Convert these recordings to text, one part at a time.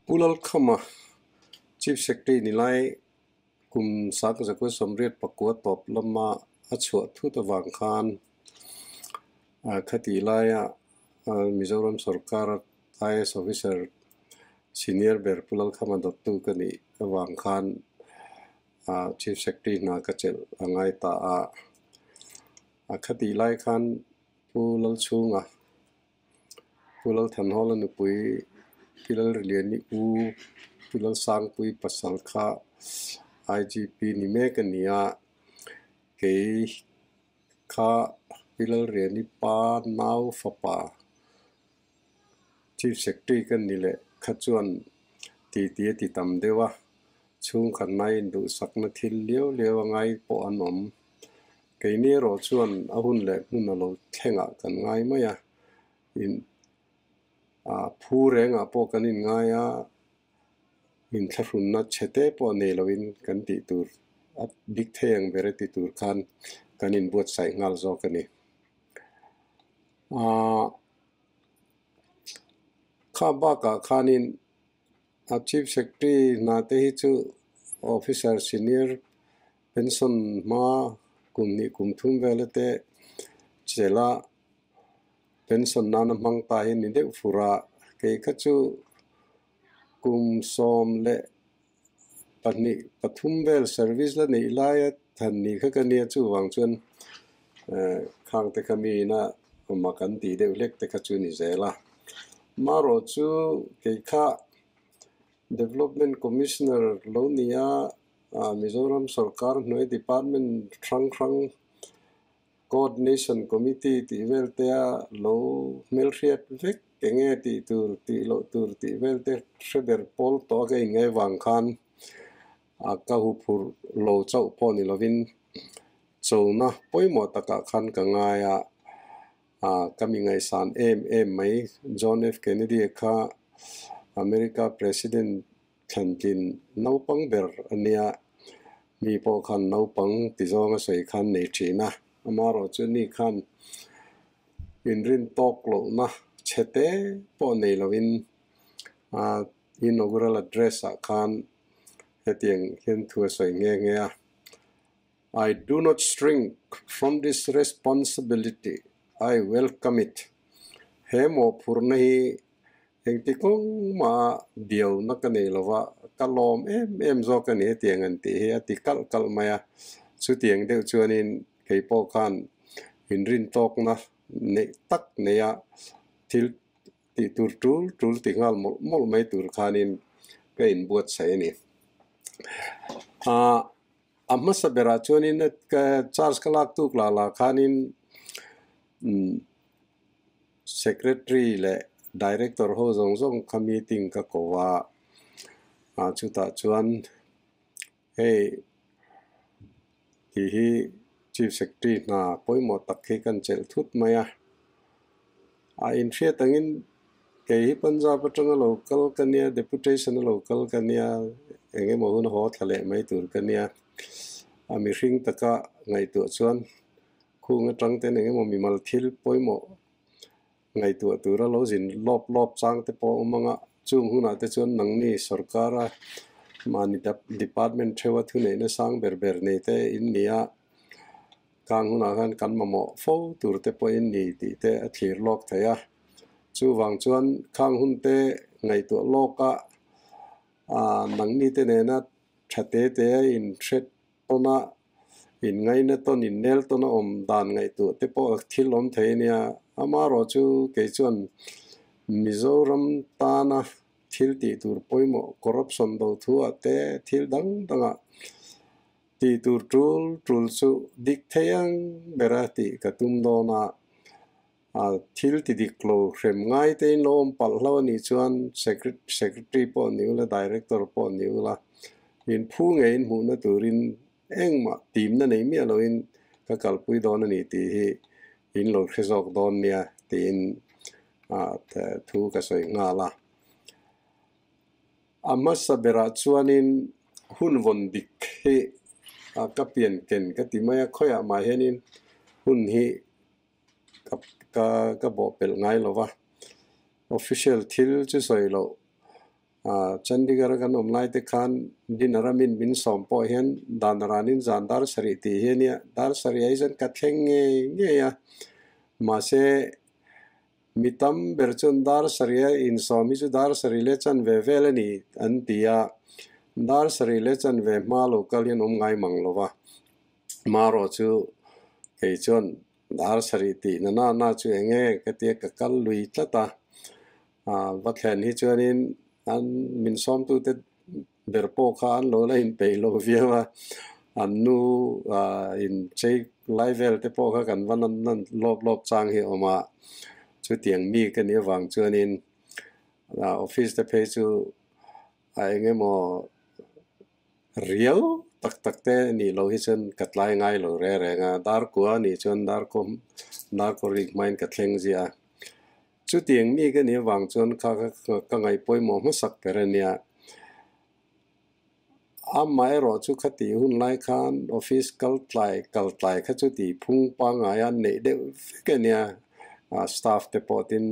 Pu Lalkhama, Chief Secretary ni lai kum 1989 tawp lama a chhuah thut avang khan khatih laia Mizoram sorkara IAS officer senior ber Pu Lalkhama dawttu ka nih avang khan Chief Secretary hna ka chelh a ngai ta a. Khatih lai khan Pu Lalchhunga, Pu Lalthanhawla nupui Pi Lalriliani u Pu Lalsangpui pasal kha IGP ni mek a ni a, kei kha Pi Lalriani pa nau fapa Chief Secretary ka ni leh kha chuan titi a ti tam deuh a, chhungkhatna induhsakna thil liau liau a ngai pawh an awm. Keini erawh chuan a hun leh hmun a lo thlengah kan ngai mai a, in ah phu rengah pawh kan inngai a, inthlahrunna chhe te pawh nei loin kan tih tur a dik thei ang ber e ti tur khan kan inbuatsaih nghal zawk a ni. Ah kha bakah khanin a Chief Secretary hna te hi chu Officer Senior Pension hma kum hnih kum thum vela te chela pension nana hmang ta hi ni deuh fur a, kei kha chu kum 12, 13 vel service la neih laia than ni kha ka nia chuvang chuan khang te kha mi ina awma kan tih deuh hlek te kha chu ni zel a. Marawh chu kei kha Development Commissioner lo ni a, Mizoram sorkar hnuai department hrang hrang Coordination Committee tih vel te a lo hmelhriat vek eng nge tih tur tih loh tur tih vel te hre ber pawl tawh a ka inngai vang khan ka huphurh lo chauh pawh ni lovin chona pawimawh takah khan ka ngai a, ka mi ngaihsan em em mai John F Kennedy kha America President thlantlin naupang ber a nia, mi pawh khan naupang ti zawnga sawi khan nei thin a, amaherawh chu ni khan inrin tawk lohna chhe te pawh nei lovin inaugural address ah khan hetiang hian thu a sawi nghe nghe a, I do not shrink from this responsibility, I welcome it. He mawhphurhna hi Engti kawng mah diauna ka nei lova, ka lawm em em zawk a ni hetiang an tih hi a ti kalh kalh mai a. Chutiang deuh chuanin kei pawh khan inrin tawkna neih tak neia thil tih tur tul tul ti nghal mawlh mawlh mai tur khanin ka inbuatsaih a ni. A hmasa berah chuanin charge ka lak tuk lah lah khanin Secretary leh Director ho zawng zawng kha meeting ka ko a, ah chutah chuan hei tih hi Chief Secretary hna pawimawh tak hi kan chelh thut mai a, a inhriat angin kei hi Punjab atanga lo kal ka nia deputation a lo kal ka nia eng emaw hun haw thla leh mai tur ka nia, a mihring taka ngaihtuah chuan Khung atang ten eng emaw mimal thil pawimawh ngaihtuah tura lo zin lawp lawp chang te pawh a awm ang a, chung hunah te chuan nangni sorkara mahni department theuha thuneihna sang ber ber nei te in ni a, kang hunah khan kan mamawh fo tur te pawh in ni tih te a thlir lawk thei a. Chuvang chuan khang hun te ngaihtuah lawka nangni te nena tha te te a inhret tawn a, inngaina tawn, innel tawn a awm dan ngaihtuah te pawh thil awm thei a nia. Amaherawh chu kei chuan Mizoram tana thil tih tur pawimawh corruption do thu ah te thil dang dangah tih tur tul tul chu dik thei ang bera tih ka tum dawn a. Thil ti dik lo hrem ngai te in lo awm palh hlo a nih chuan secretary pawh ni ula, director pawh ni ula, in phu ngei in hmuhna turin engmah timna nei miah loin ka kalpui dawn a ni tih hi in lo hre zawk dawn nia tiin thu ka sawi nghal a. A hmasa berah chuanin hun vawn dik hi ka pian ken ka ti mai a, khawiah mah hianin hun hi Ka ka ka bawhpelh ngai lo va, official thil chu sawi loh Chandigarh a kan awm lai te khan dinner a min min sawm pawh hian dan ranin zan dar sarih tih hi a nia, dar sarih ah hi chuan ka thleng ngei ngei a, mahse mi tam ber chuan dar sarih a insawm hi chu dar sarih leh chanve vel a ni an ti a, dar sarih leh chanve hma lo kal hian awm ngai mang lo va, marawh chu kei chuan dar sarih tih na na na chu eng nge ka tia ka kal lui tlat a, va thlen hi chuanin an min sawmtute ber pawh kha an lo la inpeih lo viau a, an nu inchei lai vel te pawh kha kan va nan nan lawp lawp chang hi a awm a, chutiang mi ka nih avang chuanin office te phei chu a eng emaw riau tak tak te nih loh hi chuan ka tlai ngai lo reng reng a, dar kua nih chuan dar kaw dar kaw rik hmain ka thleng ziah a. Chutiang mi ka nih avang chuan kha kha ka ngaih pawimawh hmasak ber a nia. Amaherawh chu khatih hun lai khan office kal tlai kal tlai kha chu tih phung pangngai a neih deuh vek a nia. Staff te pawh tin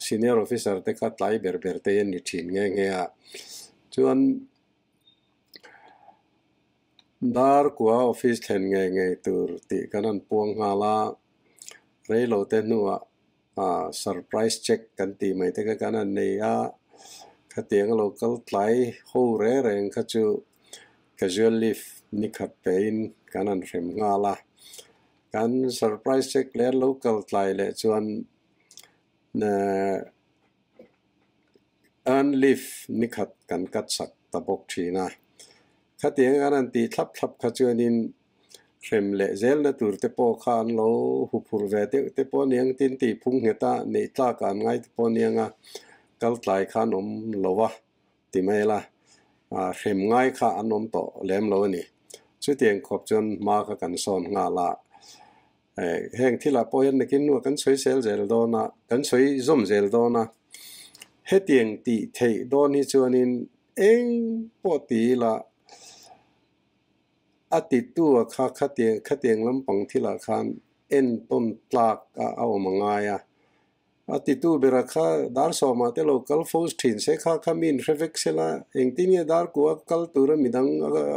senior officer te kha tlai ber ber te hi an ni thin nghe nghe a. Chuan dar kua office thlen ngei ngei tur tih kan han puang nghal a, reilo te hnuah surprise check kan tih mai te kha kan han nei a, khatiang a lo kal tlai ho reng reng kha chu casual leave ni khat pehin kan han hrem nghal a, kan surprise check leh an lo kal tlai leh chuan earn leave ni khat kan cut sak ta bawk thin a, khatiang a kan han tih thlap thlap kha chuanin Hrem leh zelna tur te pawh kha an lo huphurh ve deuh te pawh aniang tin tih phung nghet a, neih tlak ah an ngai te pawh aniang a, kal tlai kha an awm lo a ti mai la, hrem ngai kha an awm tawh lem lo a ni. Chutiang khawp chuan hma kha kan sawn nghal a, heng thilah pawh hian nakin hnuah kan sawi sel zel dawn a, kan sawi zawm zel dawn a, hetiang tih theih dawn hi chuanin eng pawh ti ila, A titu a kha khatiang khatiang lampang thilah khan entawn tlak a a awm a ngai a. A titu bera kha dar sawmah te lo kal fo thin se kha kha mi inhre vek se la, engtin nge dar kua kal tura midang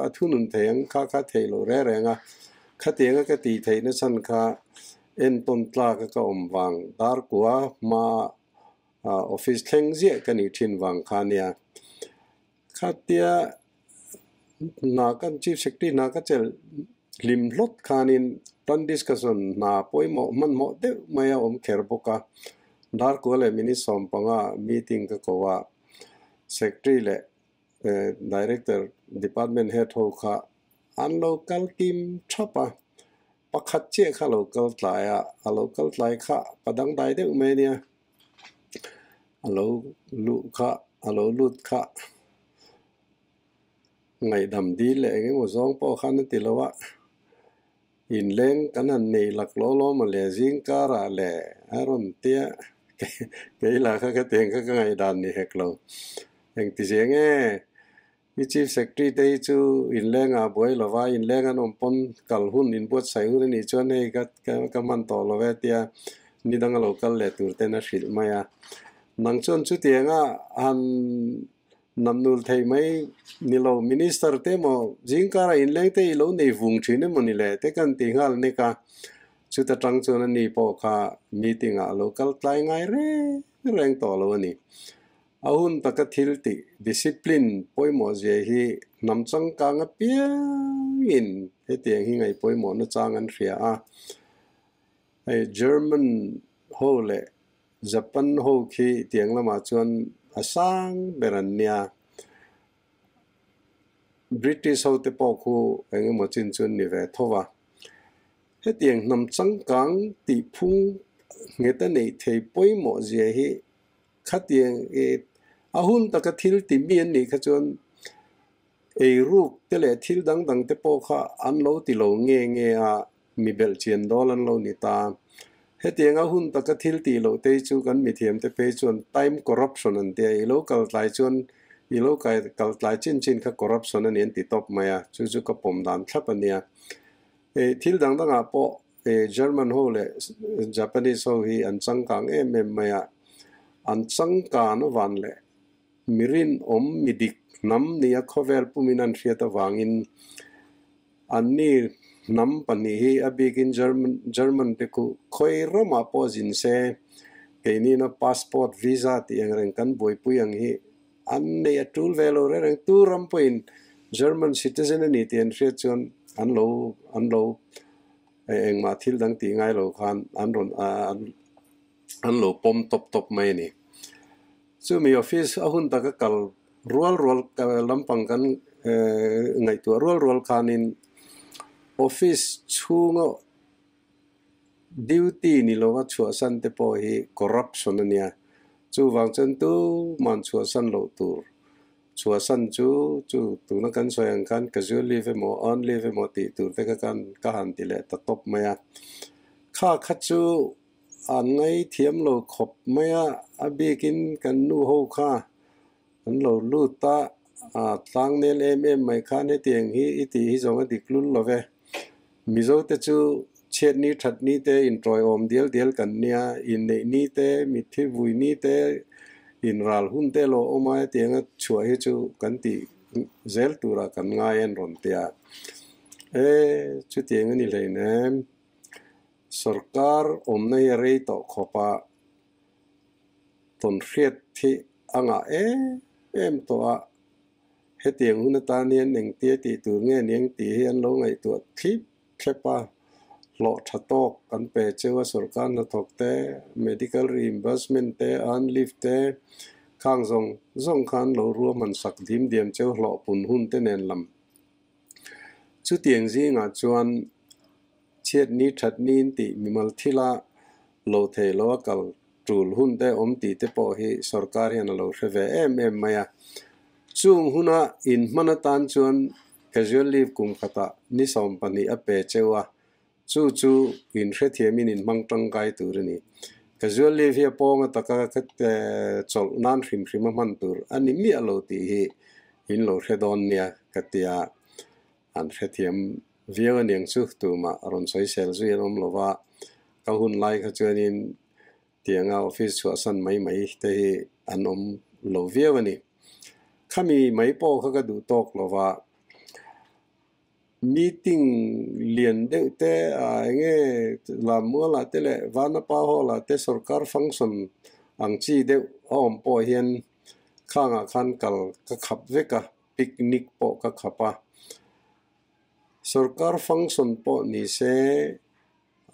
a thunun thei ang kha kha theih loh reng reng a. Khatianga ka tih theihna chhan kha entawn tlak a ka awm vang dar kua hma office thleng ziah ka nih thin vang kha nia. Khatia hna kan Chief Secretary hna ka chelh hlim hlawt khanin plan discussion hna pawimawh hmanhmawh deuh mai a awm kher bawk a. Darkua leh minute 15 meeting ka ko a, Secretary leh Director Department Head ho kha an lo kal kim thap a, pakhat chiah kha a lo kal tlai a, a lo kal tlai kha pa dangdai deuh mai a nia. A lo luh kha, a lo lut kha ngaihdam dil leh eng emaw zawng pawh khan a ti lo a, inleng kan han nei lak law law maw le zing karah le a rawn tia kei lah kha ka tiang kha ka ngaihdan ni hek lo. Engti zia nge i Chief Secretary te hi chu inleng ah buai lo va, inleng an awm pawn kal hun inbuatsaih hun a nih chuan hei ka ka hman tawh lo e tia ni dang a lo kal leh tur ten a hrilh mai a. Nang chuan chutianga han namnul thei mai ni lo Minister te emaw zingkara inleng te i lo nei vung thin emaw ni le te kan ti nghal nek a, chuta tang chuan a ni pawh kha meeting ah a lo kal tlai ngai reng reng tawh lo a ni. A hun taka thil tih, discipline, pawimawh zia hi hnam changkang apiangin hetiang hi ngaih pawimawhna chang an hria a. Hei German ho leh Japan ho khi tiang lamah chuan a sang ber an nia. British ho te pawh khu eng emaw chin chu an ni ve tho va. Hetiang hnam changkang tih phung nghet a neih thei pawimawh zia hi Khatiang i a hun taka thil ti mi an nih kha chuan eiruk te leh thil dang dang te pawh kha an lo ti lo nge nge a, mi belh chian dawl an lo ni ta. Hetiang a hun taka thil tih loh te hi chu kan mithiam te phei chuan time corruption an ti a, i lo kal tlai chuan i lo kai kal tlai chin chin kha corruption a ni an ti tawp mai a, chu chu ka pawm dan thlap a nia. Thil dang dangah pawh German ho leh Japanese ho hi an changkang em em mai a, an changkan avan leh Mi rinawm, mi dik hnam nia khawvel pumin an hriat avangin anni hnam pahnih hi a bikin German German te khu khawi ramah pawh zin se keinina passport, visa tih ang reng kan buaipui ang hi an neih a tul ve lo reng reng. Tu ram pawhin German citizen a ni tih an hriat chuan an lo an lo engmah thil dang tih ngai lo khan an rawn an lo pawm tawp tawp mai a ni. Chumi office a hun taka kal rual rual lampang kan ngaihtuah rual rual khanin office chhunga duty ni lova chhuahsan te pawh hi corruption a nia. Chuvang chuan tuman chhuahsan loh tur. Chhuahsan chu chu tuna kan sawi ang khan casual leave emaw earn leave emaw tih tur te kha khan ka han ti leh ta tawp mai a. Kha kha chu An ngaithiam lo khawp mai a, a bikin kan nu ho kha an lo lut a, a tlang nel em em mai khan hetiang hi i tih hi zawng a dik lul lo ve. Mizo te chu chhiat ni that ni te intawiawm dial dial kan nia, inneih ni te, mitthi vui ni te, inral hun te lo awm a, hetianga chhuah hi chu kan tih zel turah kan ngai an rawn ti a. E, chutiang a ni hleinem. Sorkar awmna hi a rei tawh khawp a, tawnhriat hi a ngah em em tawh a, hetiang hun atan hian engtia tih tur nge niang tih hi an lo ngaihtuah thlip thlep a, hlawh tha tawk kan pe cheu a sorkar hnathawk te, medical reimbursement te, earn leave te, khang zawng zawng khan lo ruahman sak dim diam cheu hlawh pun hun te nen lam. Chutiang zingah chuan Chhiat ni that ni in tih mimal thila lo thei lo a kal tul hun te awm tih te pawh hi sorkar hian a lo hre ve em em mai a. Chung huna inhman atan chuan casual leave kum khatah ni 12 a pe cheu a, chu chu inhrethiamin inhmang tangkai tur a ni. Casual leave hi a pawnga taka chawlh nan hrim hrim a hman tur a ni miah lo tih hi in lo hre dawn nia ka ti a. An hrethiam viau aniang chu tumah rawn sawisel zui an awm lo va, ka hun lai kha chuanin tianga office chhuahsan mai mai te hi an awm lo viau a ni. Khami mai pawh kha ka duh tawk lo va, meeting lian deuh te a enge Lammualah te leh Vanapa Hall-ah te sorkar function ang chi deuh a awm pawh hian khangah khan kal ka khap vek a. Picnic pawh ka khap a, sorkar function pawh ni se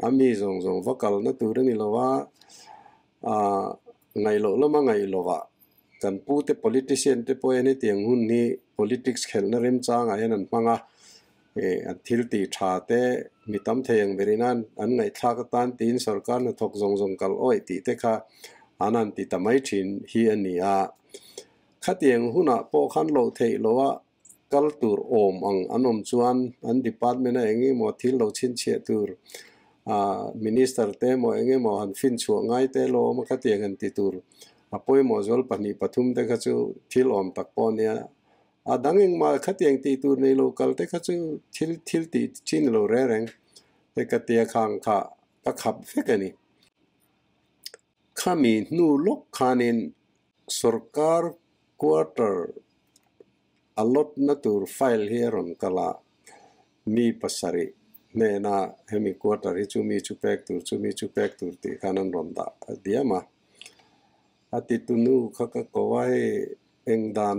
a mi zawng zawng va kalna tur a ni lo a, aah ngaih loh lama ngaih lovah kan pute politician te pawh hian hetiang hun hi politics khelhna remchangah hian an hmang a, eh an thil tih tha te mi tam thei ang berin a an ngaihthlak atan tiin sorkar hnathawk zawng zawng kal awih tih te kha an han ti ta mai thin hi a ni a. Khatiang hunah pawh khan loh theih loha kal tur awm ang an awm chuan an department a eng emaw thil lo chhinchhiah tur ah minister te emaw eng emaw han finchhuah ngai te lo awm a khatiang han ti tur a pawimawh zual pahnih pathum te kha chu thil awm tak pawh a nia. A dang engmah khatiang tih tur nei lo kal te kha chu thil thil tih chin lo reng reng te ka tia khang kha ka khap vek a ni. Khami hnu lawk khanin Sorkar quarter allot na tur file hi a rawn kal a, mi pasarih hnena hemi quarter hi chu mi chu pek tur chu mi chu pek tur tih khan an rawn dah diam a. A titu nu kha ka ko a, hei eng dan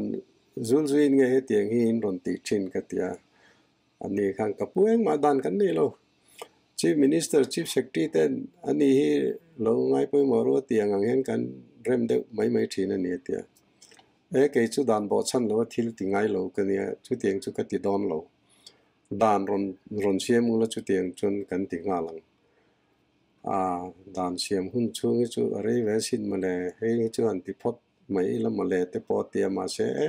zul zuiin nge hetiang hi in rawn tih thin ka ti a. Ani khan ka pu engmah dan kan nei lo. Chief Minister, Chief Secretary ten ani hi lo ngai pawimawh ru a tih ang ang hian kan rem deuh mai mai thin a ni a ti a. E kei chu dan bawhchhan lo a thil ti ngai lo ka nia, chutiang chu ka ti dawn lo. Dan rawn rawn siam ula chutiang chuan kan ti nghal ang. A dan siam hun chhung hi chu a rei ve sin mawle, hei hi chu han ti phawt mai ila mawle te pawh a ti a mahse e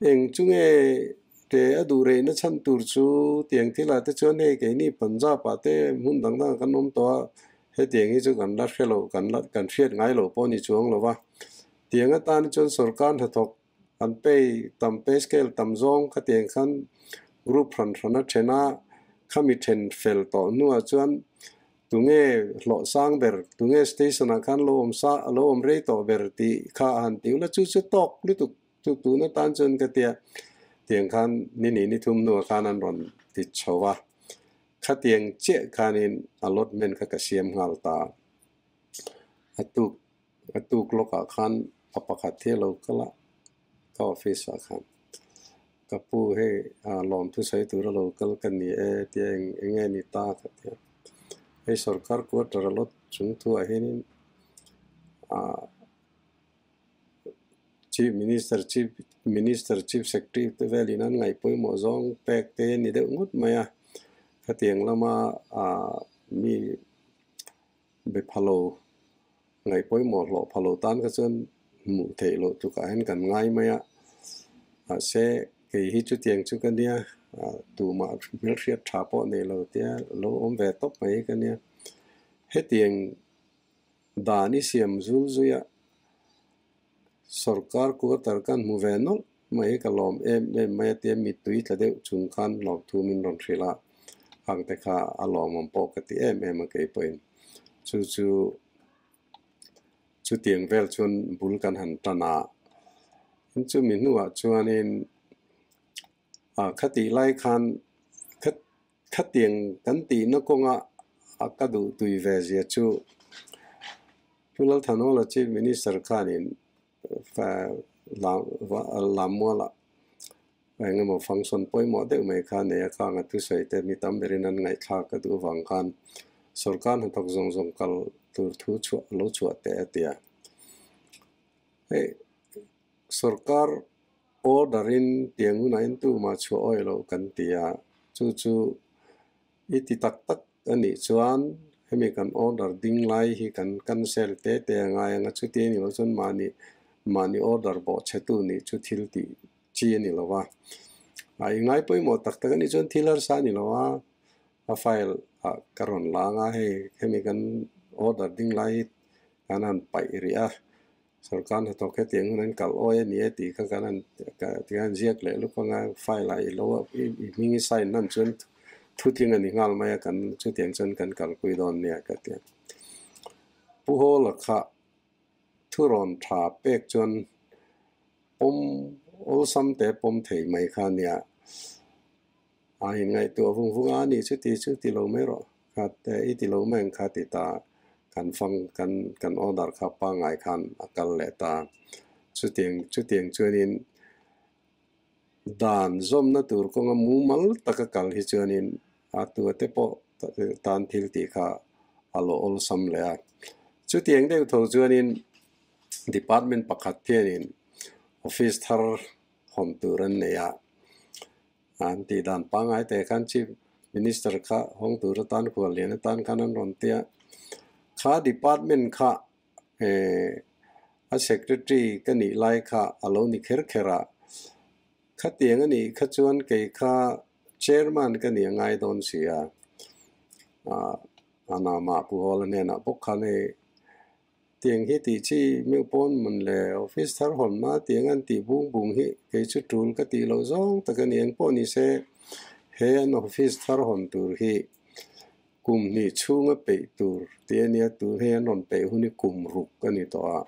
eng chu nge te a duh rehna chhan tur chu tiang thil ah te chuan hei keini Punjab ah te hmun dang dang ah kan awm tawh a hetiang hi chu kan la hre lo kan la kan hriat ngai lo pawh a ni chuang lo va tiang atan chuan sorkar hnathawk an pay tam pay scale tam zawng khatiang khan group hran hran a then a khami then fel tawh hnuah chuan. Tunge hlawh sang ber, tunge station ah khan lo awm sa, lo awm rei tawh ber tih kha a han ti ula, chu chu tawk lutuk chu tun atan chuan ka tia tiang khan ni ni ni thum hnuah khan an rawn ti chho a, khatiang chiah khanin allotment kha ka siam nghal ta. A tuk a tuk lawkah khan pa pakhat hi a lo kal a, ka office ah khan ka pu hei lawmthu sawi tur a lo kal ka ni e tia eng eng nge ni ta ka ti a, hei sorkar quarter a lot chung thuah hianin ah Chief Minister Chief Minister Chief Secretary te velin an ngaih pawimawh zawng pek te a ni deuh ngawt mai a, khatiang lama ah mi be pha lo ngaih pawimawh hlawh pha lo tan kha chuan hmuh theih loh tlukah hian kan ngai mai a, mahse kei hi chutiang chu ka nia tumah hmelhriat tha pawh nei lo tia lo awm ve tawp mai hi ka nia. Hetiang dan i siam zul zui a, sorkar quarter kan hmu ve nawlh mai hi ka lawm em em mai a tia mittui tla deuh chung khan lawmthu min rawn hrilh a, hang te kha a lawmawm pawh ka ti em em a kei pawhin. Chu chu chutiang vel chuan bul kan han tan a, chumi hnuah chuanin khatih lai khan khatiang kan tihna kawnga a ka duh tui ve zia chu Pu Lalthanhawla Chief Minister khanin Lammualah eng emaw function pawimawh deuh mai kha nei a khang a thusawi te mi tam berin an ngaihthlak a duh avang khan sorkar hnathawk zawng zawng kal tur thu chhuah lo chhuah teh a ti a. Hei sorkar order in tiang hunah hian tumah chhuah awih loh kan ti a, chu chu i ti tak tak a nih chuan hemi kan order ding lai hi kan cancel te te a ngai ang a, chuti a nih loh chuan mahni mahni order bawh chhetu nih chu thil tih chi a ni lo va. A i ngai pawimawh tak tak a nih chuan thil harsa a ni lo a, a file ah ka rawn lang a, hei hemi kan order ding lai hi kan han paih rih a, Sorkar hnathawk hetiang hun an kalh awi a ni e tih kha kan han ti khan ziak leh lup anga file ah i lo i hming i sign hnan chuan thutling a ni nghal mai a kan chutiang chuan kan kalpui dawn nia ka ti a. Pu Hawla kha thurawn tha pek chuan pawm awlsam te pawm thei mai kha a nia. A inngaihtuah vung vung a, ani chuti chu ti lo mai rawh, kha i ti lo mai ang kha ti ta, kan fang kan kan order kha pangngai khan a kal leh ta. Chutiang chutiang chuanin dan zawmna tur kawnga mumal taka kal hi chuanin a tua te pawh tan thil tih kha a lo awlsam leh a. Chutiang deuh tho chuanin department pakhat hianin office thar hawn tur an nei a. An tih dan pangngai te khan Chief Minister kha hawng tur atan khual lian atan khan an rawn ti a. Kha department kha eh a secretary ka nih lai kha a lo ni kher kher a. Khatiang a nih kha chuan kei kha chairman ka nih a ngai dawn si a. Ah a namah Pu Hawla hnenah bawk khan hei Tiang hi tih chi meuh pawn mun le office thar hawn na tiang an tih bung bung hi kei chu tul ka tih loh zawng tak a ni. Eng pawh ni se he an office thar hawn tur hi kum hnih chhunga peih tur tih a nia, tun hei an rawn peih hun hi kum ruk a ni tawh a.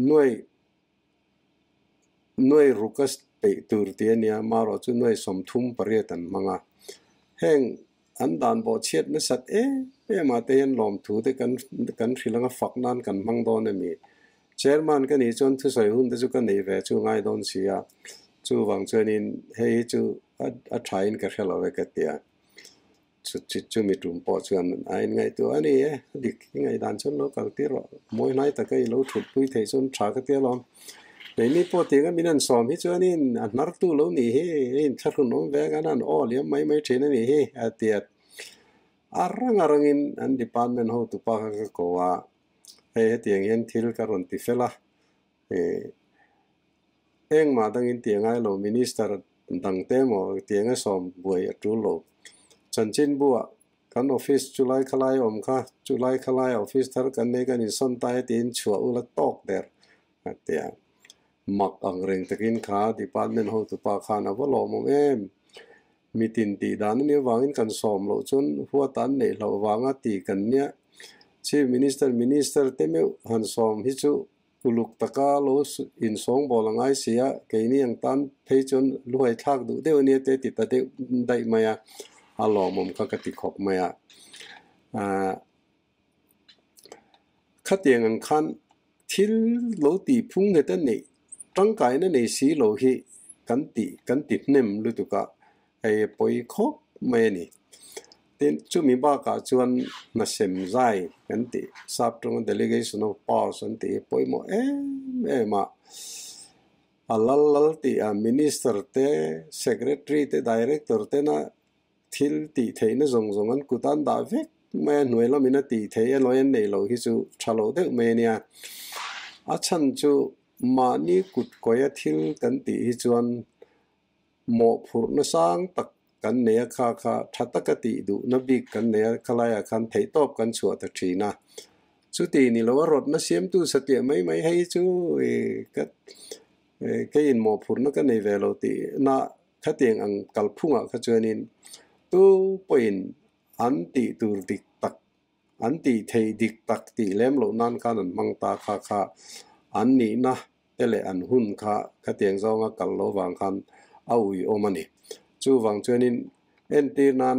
Nuai nuai ruka peih tur tih a nia, marawh chu nuai 38 an hmang a. Heng an dan bawh chhiat nasat em em ah te hian lawmthu te kan kan hrilh anga fak nan kan hmang dawn a ni. Chairman ka nih chuan thusawi hun te chu ka neih ve chu ngai dawn si a, chuvang chuanin hei hi chu a thain ka hre lo e ka ti a. Chumi tum pawh chuan a inngaihtuah a ni e, a dik i ngaihdan chuan lo kal tir rawh, mawi hnai taka i lo thutpui theih chuan tha ka ti alawm. Keini pawh tiang a min an sawm hi chuanin a hnartu lo nih hi, a inthlahrun awm ve a kan han aw liam mai mai thin a nih hi, a ti a. A rang a rangin an department hotupa kha ka ko a, hei hetiang hian thil ka rawn ti fel a, Engmah dangin ti a ngai lo, Minister dangte emaw tiang a sawm buai a tul lo. Chanchinbuah kan office chulai khalai awm kha, chulai khalai office thar kan nei kan insawn ta e tiin chhuah ula tawk der a ti a. Mak ang reng takin kha department hotupa khan a va lawmawm em. Mitin tih dan a nih avangin kan sawm loh chuan huat an neih hlauh vanga ti kan nia. Chief Minister, Minister te meuh han sawm hi chu uluk taka lo insawngbawl a ngai si a, keini ang tan phei chuan luhai thlak duh deuh a nia te ti ta deuh daih mai a, a lawmawm kha ka ti khawp mai a. Khatiang ang khan thil lo tih phung nghet a neih tangkaina nei si lo hi kan tih kan ti hnem lutuk a, hei a pawi khawp mai a ni. Tin, chumi bakah chuan hnasem zai kan tih sap tawnga delegation of powers an tih hi pawimawh em em a, a lal lal tih a minister te, secretary te, director tena Thil tih theihna zawng zawng an kut an dah vek mai a, hnuai lamin a tih theih a lawi an neih loh hi chu tha lo deuh mai a nia. A chhan chu mahni kut kawia thil kan tih hi chuan mawhphurhna sang tak kan nei a, kha kha tha taka tih duhna bik kan nei a, khalaiah khan theihtawp kan chhuah ta thin a. Chuti ni lo a rawtna siamtu satliah mai mai hei chu ka keiin mawhphurhna ka nei ve lo tihna Khatiang ang kalphungah kha chuanin tu pawhin an tih tur dik tak, an tih theih dik tak tih lem loh nan khan an hmang ta kha kha an nihna te leh an hun kha khatiang zawnga kal lo vang khan a uiawm a ni. Chuvang chuanin entir nan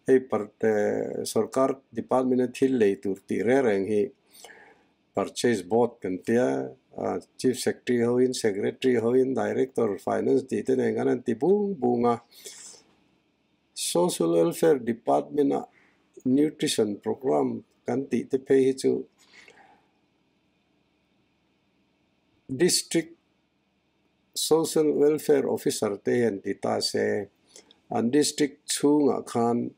hei sorkar department a thil lei tur tih reng reng hi Purchase Board kan tia, Chief Secretary hoin, Secretary hoin, Director Finance tih te nen khan an ti bung bung a. Social Welfare Department a Nutrition Programme kan tih te phei hi chu District Social Welfare Officer te hian ti ta se, an District chhungah khan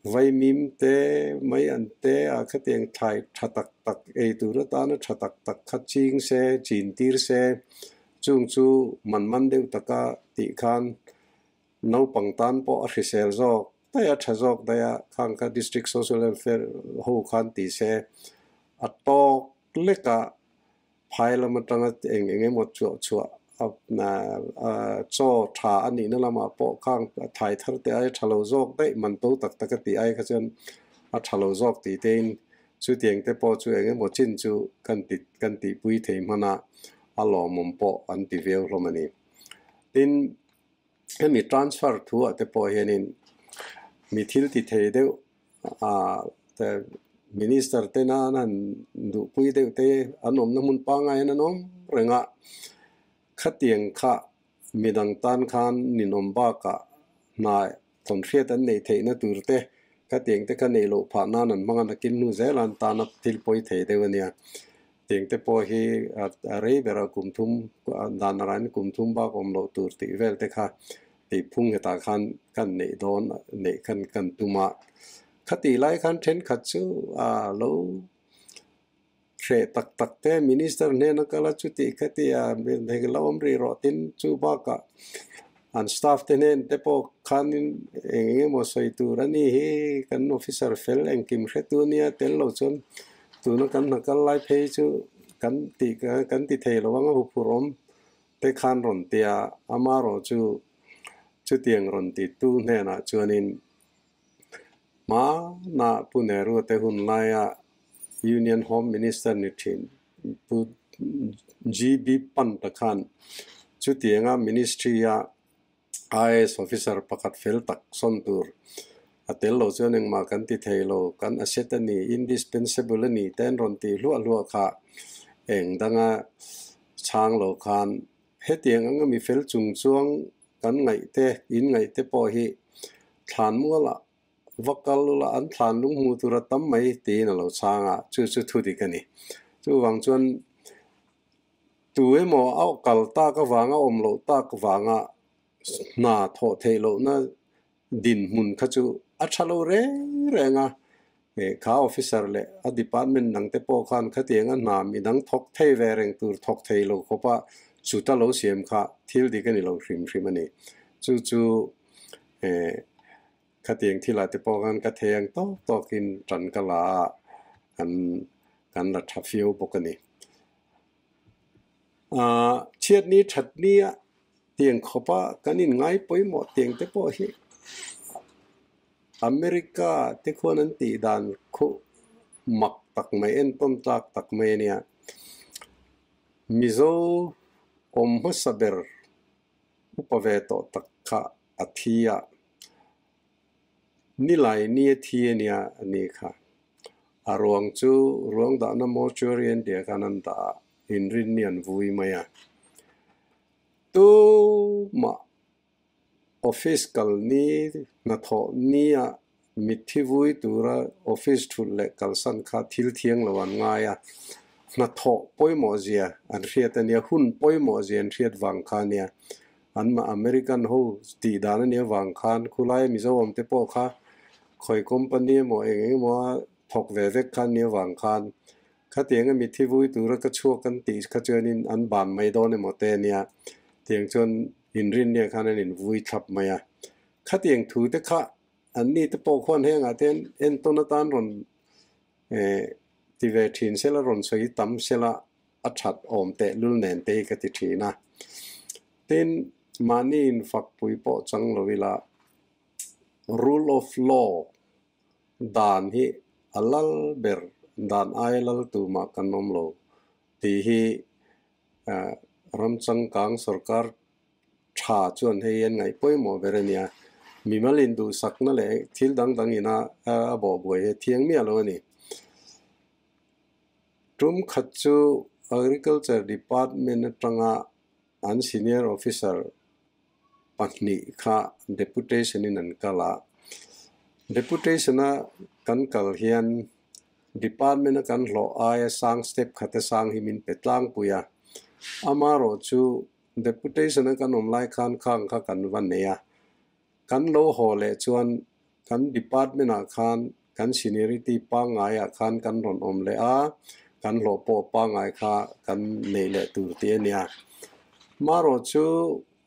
Vaimim te, mai an te a khatiang thlai tha tak tak ei tur atana tha tak tak kha ching se, chin tir se, chung chu man man deuh taka tih khan naupang tan pawh a hrisel zawk daih a, tha zawk daih a, khang kha District Social Welfare ho khan ti se, a tawk leka Phai lam atanga eng eng emaw chhuah chhuah chaw tha a nihna lamah pawh khang thai thar te ai tha lo zawk daih man to tak tak a tih ai kha chuan a tha lo zawk tih tein chutiang te pawh chu eng emaw chin chu kan ti kan tihpui thei hman a, a lawmawm pawh an ti viau hlawm a ni. Tin, hemi transfer thu ah te pawh hianin mi thil ti thei deuh Minister tena an han duhpui deuh te an awmna hmun pangngai hian an awm reng a, khatiang kha midang tan khan ninawm bakah hna tawnhriat an neih theihna tur te khatiang te kha neih loh phah nan an hmang a, nakin hnu zel an tana thil pawi thei deuh a nia. Tiang te pawh hi a rei ber a kum thum dan a rain kum thum bak awm loh tur tih vel te kha tih phung hetah khan kan neih dawn neih khan kan tum a. Khatih lai khan thenkhat chu a lo hreh tak tak te minister hnena kal a chutih khati a heng la awm rih rawh tin chu bakah an staff te hnen te pawh khanin eng eng emaw sawi tur a ni hi kan officer fel engkim hretu ania tel lo chuan Tuna kan hna kal lai phei chu kan tih kan ti thei lo ang a huphurh awm te khan rawn ti a, amarawh chu chutiang rawn ti tu hnenah chuanin hmanah Pu Nehru te hun laia Union Home Minister ni thin Pu GB Pant-a khan chutianga Ministry-a IAS officer pakhat fel tak sawn tur a tel lo chuan engmah kan ti thei lo, kan asset a ni, indispensable a ni te an rawn tih hluah hluah kha eng danga chhang lo khan hetiang anga mi fel chung chuang kan ngaih te, in ngaih te pawh hi thlan mualah va kal ula an thlan lung hmuh tur a tam mai tiin a lo chhang a, chu chu thu dik a ni. Chuvang chuan Tu emaw a kal tak avanga awm loh tak vanga hna thawh theih lohna dinhmun kha chu a tha lo reng reng a. Kha officer leh a department dang te pawh khan khatiang a hna midang thawk thei ve reng tur thawk thei lo khawpa chuta lo siam kha thil dik a ni lo hrim hrim a ni. Chu chu khatiang thilah te pawh khan ka thei ang tawk tawkin tan ka la a, kan la tha fiau bawk a ni. Chhiatni thatnia Tiang khawpa kan in ngai pawimawh tiang te pawh hi America te khuan an tih dan khuh mak tak mai entawn tlak tak mai a nia. Mizo awm hmasa ber upa ve tawh tak kha a thi a, nilai ni a thi a nia a ni kha. A ruang chu ruang dahna mortuary an tih ah khan an dah a, inrinni an vui mai a. Tumah office kal ni hnathawh nia mitthi vui tura office thulh leh kalsan kha thil thiang lo an ngai a, hnathawh pawimawh zia an hriat a nia, hun pawimawh zia an hriat vang kha a nia. Anmah American ho tih dan a nia vang khan khulaia Mizo awmte pawh kha khawi company emaw eng eng emaw a thawk ve vek kha a nia vang khan Khatianga mitthi vui tura ka chhuak an tih kha chuanin an ban mai dawn emaw te ania, tiang chuan inrinnia khan an invui thlap mai a. Khatiang thu te kha an ni te pawh khuan hengah te entawn atan rawn ti ve thin sela, rawn sawi tam sela a that awm teh lul nen te hi ka ti thin a. Tin, mahni infakpui pawh chang lo ila, rule of law Dan hi a lal ber, dan aia lal tumah kan awm lo tih hi ram changkang sorkar tha chuan hei an ngaih pawimawh ber a nia. Mimal induhsakna leh thil dang dang ina a bawhbuai hi a thiang miah lo a ni. Tum khat chu Agriculture Department atanga an senior officer pahnih kha deputation in an kal a, deputation a kan kal hian department a kan hlawh aia sang step khat a sang hi min pe tlangpui a, amarawh chu deputation a kan awm lai khan khang kha kan va nei a, kan lo haw leh chuan kan department ah khan kan seniority pangngai ah khan kan rawn awm leh a, kan hlawh pawh pangngai kha kan neih leh tur tih a nia. Marawh chu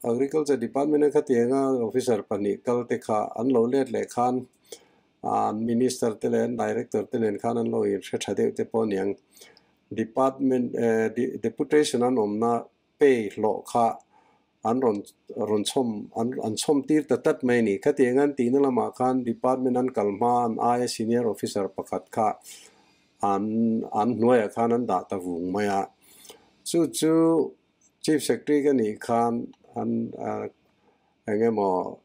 Agriculture Department a khatianga officer pahnih kal te kha an lo let leh khan an minister te leh an director te nen khan an lo inhre tha deuh te pawh aniang. Department deputation an awmna pay hlawh kha an rawn rawn chhawm an an chhawm tir ta tlat mai a ni. Khatiang an tihna lamah khan department an kal hma an aia senior officer pakhat kha an an hnuaiah khan an dah ta vung mai a. Chu chu Chief Secretary ka nih khan an eng emaw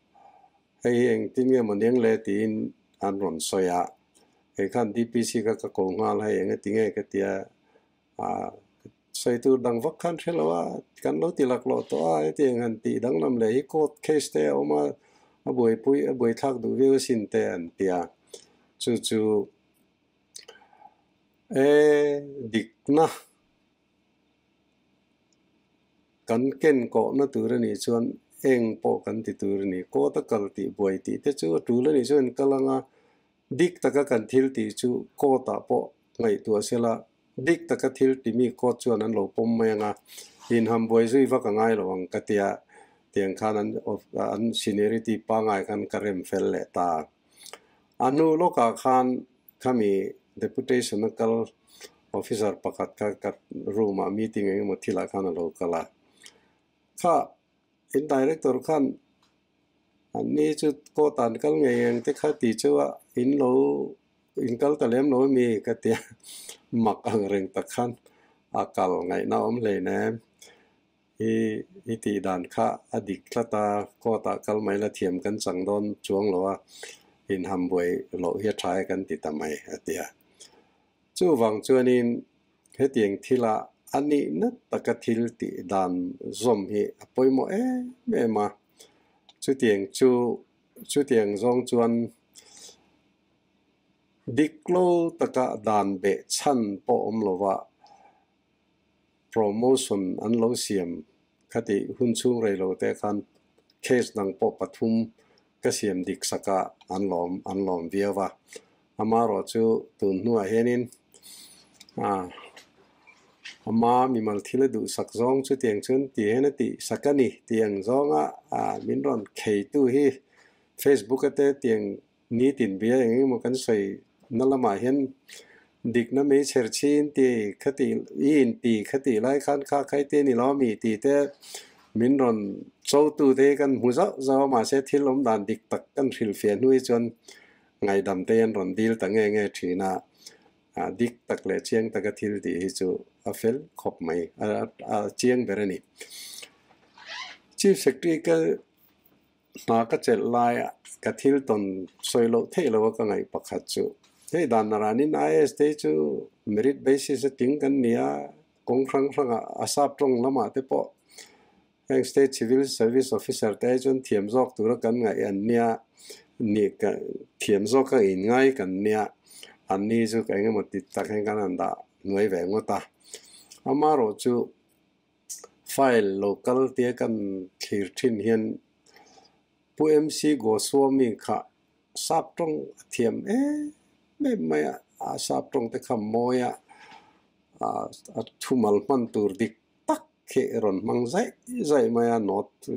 hei hi engtin nge maw niang le tiin an rawn sawi a. Hei khan DPC kha ka ko nghal hei eng ati nge ka tia a sawi tur dang vak khan hre lo a, kan lo ti laklawh tawh a hetiang han tih danglam leh hi court case te a awm a, a buaipui a buaithlak duh viau asin te an ti a, chu chu e dikna kan ken kawhna tur a nih chuan eng pawh kan ti tur a ni, court a kal tih buai tih te chu a tul a nih chuan kal anga Dik taka kan thil tih chu court ah pawh ngaihtuah sela, dik taka thil timi court chuan an lo pawm mai anga, inham buai zui vak a ngai lo ang ka tia, tiang khan an an seniority pangai khan ka rem fel leh ta. A hnu lawkah khan khami deputation a kal officer pakhat kha ka room ah meeting eng emaw thilah khan a lo kal a, kha in director khan An ni chu court ah an kal ngei ang te kha tih chu a in lo in kal ta lem lo ami ka ti a, mak ang reng tak khan a kal ngaihna awm hlein em. I i tih dan kha a dik tlat a, court ah kal mai la thiam kan chang dawn chuang lo a, inham buai loh hi a tha e kan ti ta mai a ti a. Chuvang chuanin hetiang thila a nihna taka thil tih dan zawm hi a pawimawh em em a, chutiang chu chutiang zawng chuan dik lo taka dan beh chhan pawh awm lova promotion an lo siam khatih hun chhung rei lo te khan case dang pawh pathum ka siam dik sak a an lawm an lawm viau a, amarawh chu tun hnuah hianin ah ama mimal thil a duhsak zawng chutiang chuan ti hian a tih sak a ni tiang zawnga ah min rawn kheitu hi Facebook ate tiang nitin bia eng eng emaw kan sawi na lamah hian dikna mei chher chin ti khati i inti khati lai khan kha khai te ni lo mi tih te Min rawn cho tu te hi kan hmu zauh zauh a, mahse thil awm dan dik tak kan hrilhfiah hnu hi chuan ngaihdam te hi an rawn dil ta nge nge thin a, dik tak leh chiang taka thil tih hi chu a fel khawp mai, a chiang ber a ni. Chief Secretary ka hna ka chelh laia ka thil tawn sawi loh theih loha ka ngaih pakhat chu hei dan naranin IAS te hi chu merit basis a tling kan ni a, kawng hrang hrangah a sap tawng lamah te pawh heng State Civil Service Officer te ai chuan thiam zawk tura kan ngaih an nia, nih ka thiam zawk a inngai kan nia, anni chu ka engemaw ti tak hian kan han dah hnuai ve ngawt a. Amaherawh chu file lo kal tia kan thlir thin hian Pu MC Goswami kha sap tawng a thiam em em mai a, a sap tawng te kha mawi a, a thumal hman tur dik tak khi rawn hmang zaih zaih mai a note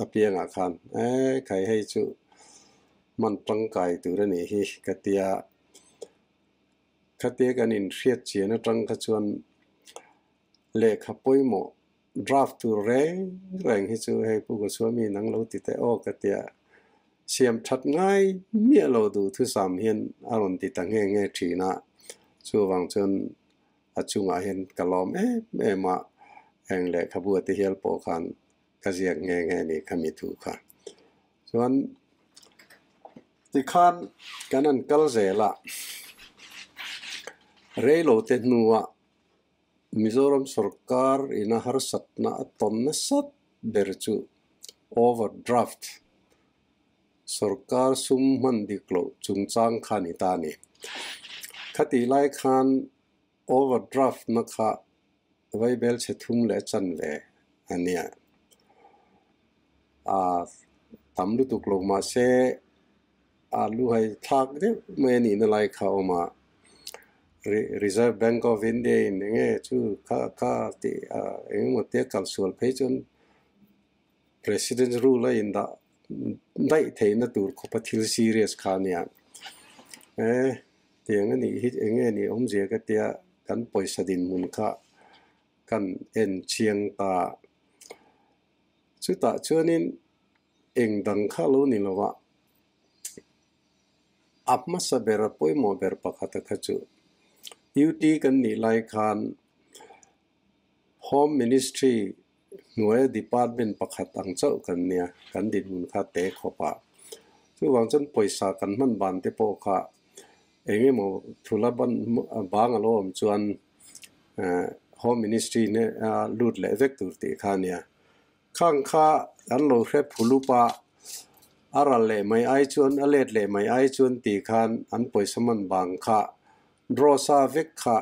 apiangah khan e khai hei chu hman tangkai tur a nih hi ka tia khatia kan inhriat chian atang kha chuan lehkha pawimawh draft tur reng reng hi chu hei Pu Goswami nang lo ti teh aw ka tia siam that ngai miah lo duh thusam hian a rawn ti ta nghe nghe thin a, chuvang chuan a chungah hian ka lawm em em a, heng lehkhabu a ti hial pawh khan ka ziak nghe nghe a ni kha mi thu kha. Chuan tikhan kan han kal zel a, reilo te hnuah Mizoram sorkar ina harsatna a tawn nasat ber chu overdraft, sorkar sum hman dik loh chungchang kha a ni ta a ni. Khatih lai khan overdraft na kha vaibel chhe thum leh chanve a nia. A tam lutuk lo mahse a luhai thlak deuh mai a nihna lai kha a awm a. Reserve Bank of India in enge chu kha kha tih eng emaw tia kalsual phei chuan President's rule a indah daih theihna tur khawpa thil serious kha a nia. E, tiang a nih hi eng nge nih awmzia ka tia kan pawisa dinhmun kha kan en chiang ta. Chutah chuanin eng dang kha lo ni lo a, a hmasa ber a pawimawh ber pakhata kha chu UT kan nih lai khan Home Ministry hnuaia department pakhat ang chauh kan nia, kan dinhmun kha te khawp a. Chuvang chuan pawisa kan hman ban te pawh kha eng emaw thula ban bang a lo awm chuan Home Ministry hne a lut leh vek tur tih kha a nia. Khang kha an lo hre phulup a, a ral leh mai ai chuan a let leh mai ai chuan tih khan an pawisa hman bang kha draw sa vek kha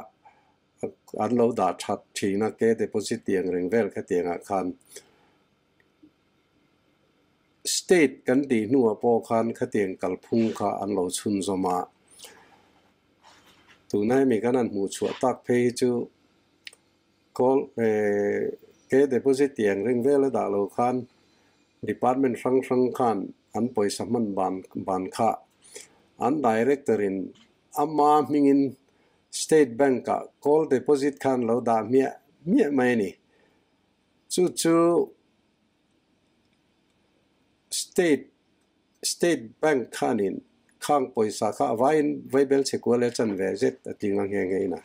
An lo dah that thin a, ke deposit tiang reng vel kha tiangah khan state kan tih hnuah pawh khan khatiang kalphung kha an lo chhunzawm a. Tuna hemi kan han hmuh chhuah tak phei hi chu call ke deposit tiang reng vel a dah lo khan department hrang hrang khan an pawisa hman ban ban kha an director in ama hmingin State Bank ah call deposit khan lo dah hmiah hmiah mai a ni. Chu chu State State Bank khanin khang pawisa kha a vaiin vaibel chhe kual e chan ve zet a ti nga nghe nghe in a.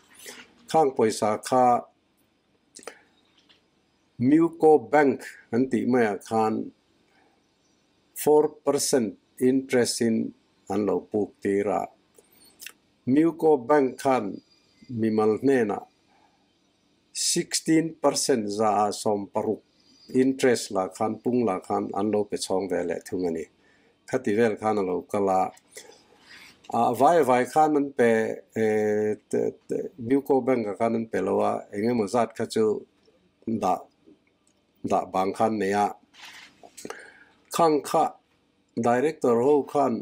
Khang pawisa kha Muco Bank an tih maiah khan 4% interest in an lo puk tir a. Muco Bank khan mimal hnenah 16% za ah 16 interest lah khan pung lah khan an lo pe chhawng ve leh thung a ni. Khati vel khan a lo kal a, a vai vai khan an pe Muco Bank ah khan an pe lo a, eng emaw zat kha chu dah dah bang khan nei a. Khang kha Director ho khan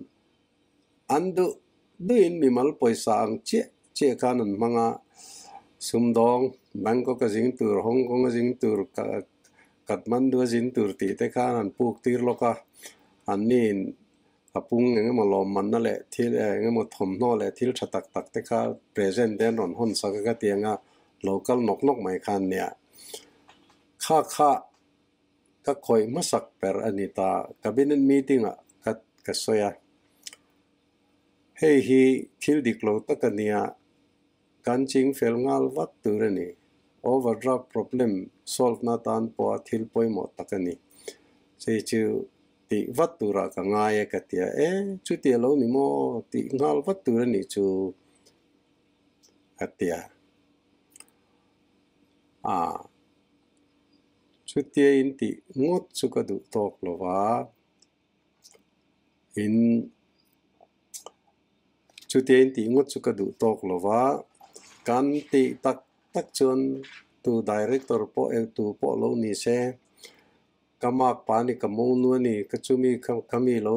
An duh duhin mimal pawisa ang chiah chiah khan an hmang a, sumdawng, Bangkok a zing tur, Hong Kong a zing tur, Kathmandu a zin tur tih te khan an puk tir lawk a, anniin a pung eng emaw lawmmanna leh thil eng emaw thawmhnaw leh thil tha tak tak te kha present te an rawn hawn sak a ka ti ang a, lo kal nawk nawk mai khan nia. Kha kha. ka khawih hmasak ber a ni ta. Cabinet meeting ah ka ka sawi a, hei hi thil dik lo tak a nia, kan ching fel nghal vat tur a ni. Overdraft problem solve na tan pawha thil pawimawh tak a ni. Chei chu tih vat turah ka ngai e ka ti a, e chuti a lo ni maw tih nghal vat tur a nih chu ka ti a. Ah chutia in tih ngawt chu ka duh tawk lo va, in chutia in tih ngawt chu ka duh tawk lo va, kan tih tak tak chuan tu director pawh eng tu pawh lo ni se, Ka mak pa ni ka mo nu a ni, ka chumi kha ka mi lo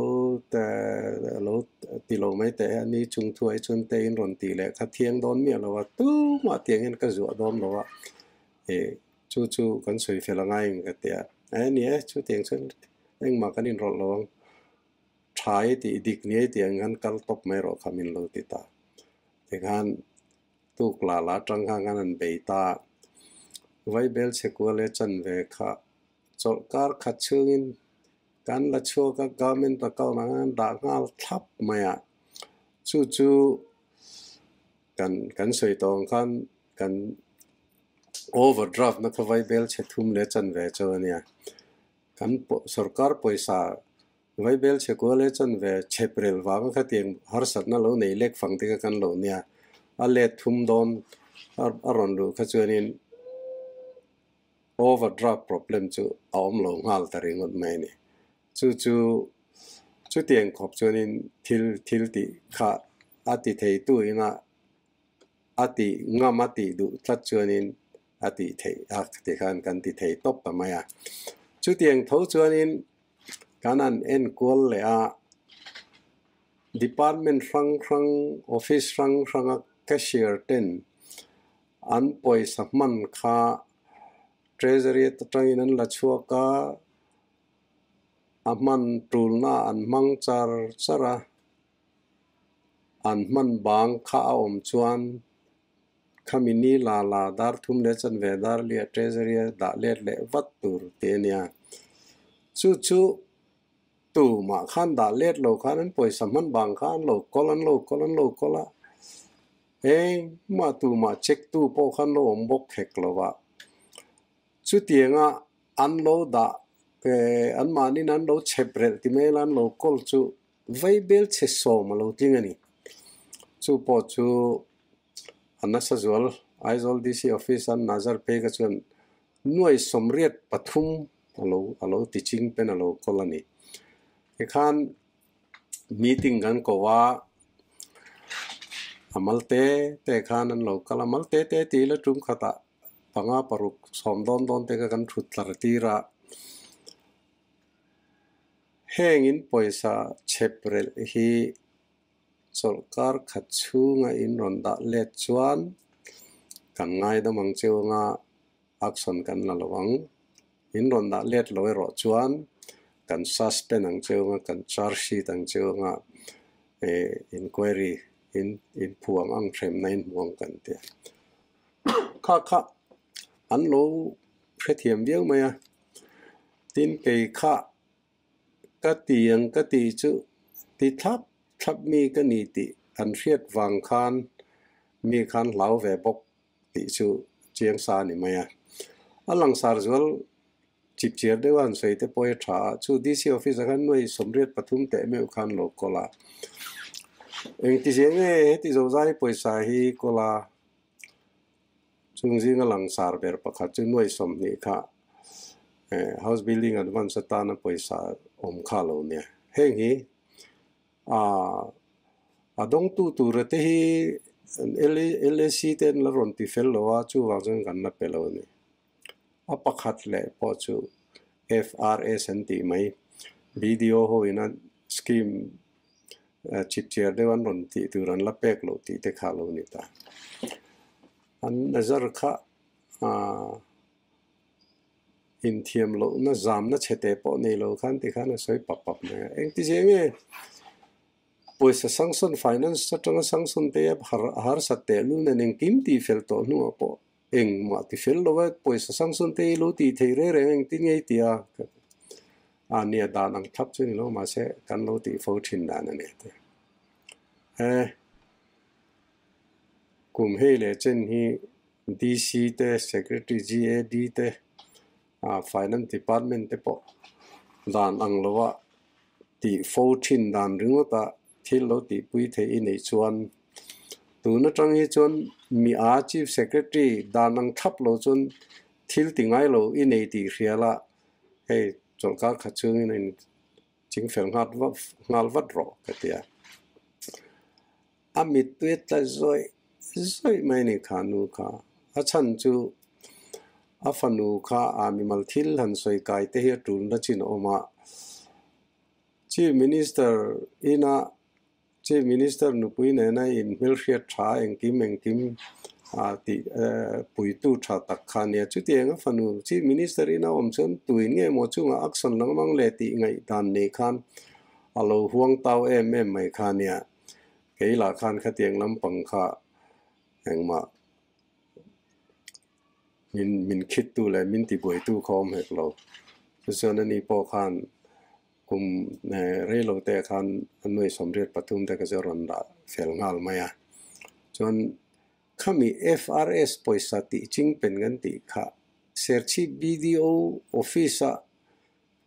lo ti lo mai teh e, ani chung thu ai chuan te in rawn tih leh kha thiang dawn miah lo a, tumah tiang hian ka zuah dawn lo a, ih chu chu kan sawi fel angai ang ka ti a, e ni e chutiang chuan engmah kan inrawlh lo ang, tha i tih dik ni ai tih ang khan kal tawp mai rawh kha min lo ti ta, tikhan tuk la la atang khan kan han bei ta, Vaibel chhe kual e chan ve kha Chawlhkar khat chhungin kan la chhuak a, government account ah khan dah nghal thlap mai a, chu chu kan kan sawi tawh ang khan kan overdraft na kha vaibel chhe thum leh chanve chu a nia. Kan sorkar pawisa vaibel chhe kual leh chanve chhep rel vanga khatiang harsatna lo nei lek fang te kha kan lo nia, a let thum dawn a rawn luh kha chuanin Overdraft problem chu a awm lo nghal ta ringawt mai a ni. Chu chu chutiang khawp chuanin thil thil tih kha a ti theitu ina a tih ngam a tih duh tlat chuanin a tih theih a ti khan kan ti thei tawp ta mai a. Chutiang tho chuanin kan han enkual leh a, department hrang hrang, office hrang hranga cashier ten An pawisa hman kha Treasury atangin an la chhuak a, a hman tulna an hmang char char a, an hman bang kha a awm chuan khami ni la la dar thum leh chanve dar liah Treasury a dah let leh vat tur tih a nia. Chu chu tumah khan dah let lo khan an pawisa hman bang kha an lo kawl an lo kawl an lo kawl a. Engmah tumah check tu pawh khan lo awm bawk hek lo a, chutianga an lo dah anmahniin an lo chhep relh ti mai la an lo kawl chu vaibel chhe sawm a lo tling a ni. Chu pawh chu a nasa zual Aizawl DC office a Nazar phei kha chuan nuai sawmriat pathum a lo a lo ti ching pen a lo kawl a ni. Tikhan Meeting kan ko a, a mal te te khan an lo kal a, mal te te tih ila tum khatah panga paruk sawm dawn dawn te kha kan thut tlar tir a, heng in pawisa chhep relh hi chawlhkar khat chhunga in rawn dah let chuan kan ngaidam ang cheu anga action kan la lo ang. In rawn dah let lo erawh chuan kan suspend ang cheu anga, kan charge sheet ang cheu anga eh inquiry in in phu ang ang hremna in hmu ang kan ti a. Kha kha an lo hrethiam viau mai a, tin kei kha ka ti ang ka tih chu ti thlap thlap mi ka ni tih an hriat vang khan mi khan hlau ve bawk tih chu chiang sa a ni mai a. A langsar zual chip chiar deuh a han sawi te pawh hi a tha a, chu DC office ah khan nuai 83 teh meuh khan lo kawl a. Engti zia nge heti zozai pawisa hi kawl a, chung zinga langsar ber pakhat chu nuai 20 kha house building advance atana pawisa awm kha lo nia. Heng hi A dawngtu tura te hi LAC te an la rawn ti fel lo a, chuvang chuan kan la pe lo a ni. A pakhat leh pawh chu FRS an tih mai, BDO ho ina scheme chipchiar deuh an rawn tih tur an la pek loh tih te kha a lo ni ta. An nazar kha Inthiam lohna zamna chhe teh pawh nei lo khan tikhan a sawi pap pap mai a. Engti zia nge pawisa sanction finance atanga sanction te a harsat teh lul nen engkim tih fel tawh hnuah pawh engmah ti fel lo a, pawisa sanction te hi lo tih thei reng reng engtin nge i ti a? A nia dan ang thlap chu ni lo mahse kan lo tih fo thin dan a ni te. E kum hei leh chen hi DC te Secretary GAD te Finance Department te pawh dan ang loa tih fo thin dan ringawta thil lo tihpui theih i neih chuan tun atang hi chuan mi a Chief Secretary dan ang thlap lo chuan thil ti ngai lo i nei tih hria la hei chawlhkar khat chhungin a in chingfel nghat nghal vat rawh ka ti a. A mittui a tla zawih zawih mai a ni kha nu kha. A chhan chu a fanu kha a mimal thil han sawi kai te hi a tulna chin a awm a. Chief Minister ina Chief Minister nupui nena inhmelhriat tha engkim engkim tih puitu tha tak kha a nia. Chutiang a fanu Chief Minister ina awm chuan tuin nge maw chungah action lang mang le tih ngaihdan nei khan a lo huang tau em em mai kha a nia. Kei lah khan khatiang lampang kha engmah min min khittu leh min tibuaitu kha awm hek lo. Chuchuan ani pawh khan Kum rei lo te khan a nuai 83 te ka chu a rawn dah fel nghal mai a. Chuan khami FRS pawisa tih ching pen kan tih kha Serchhip BDO office a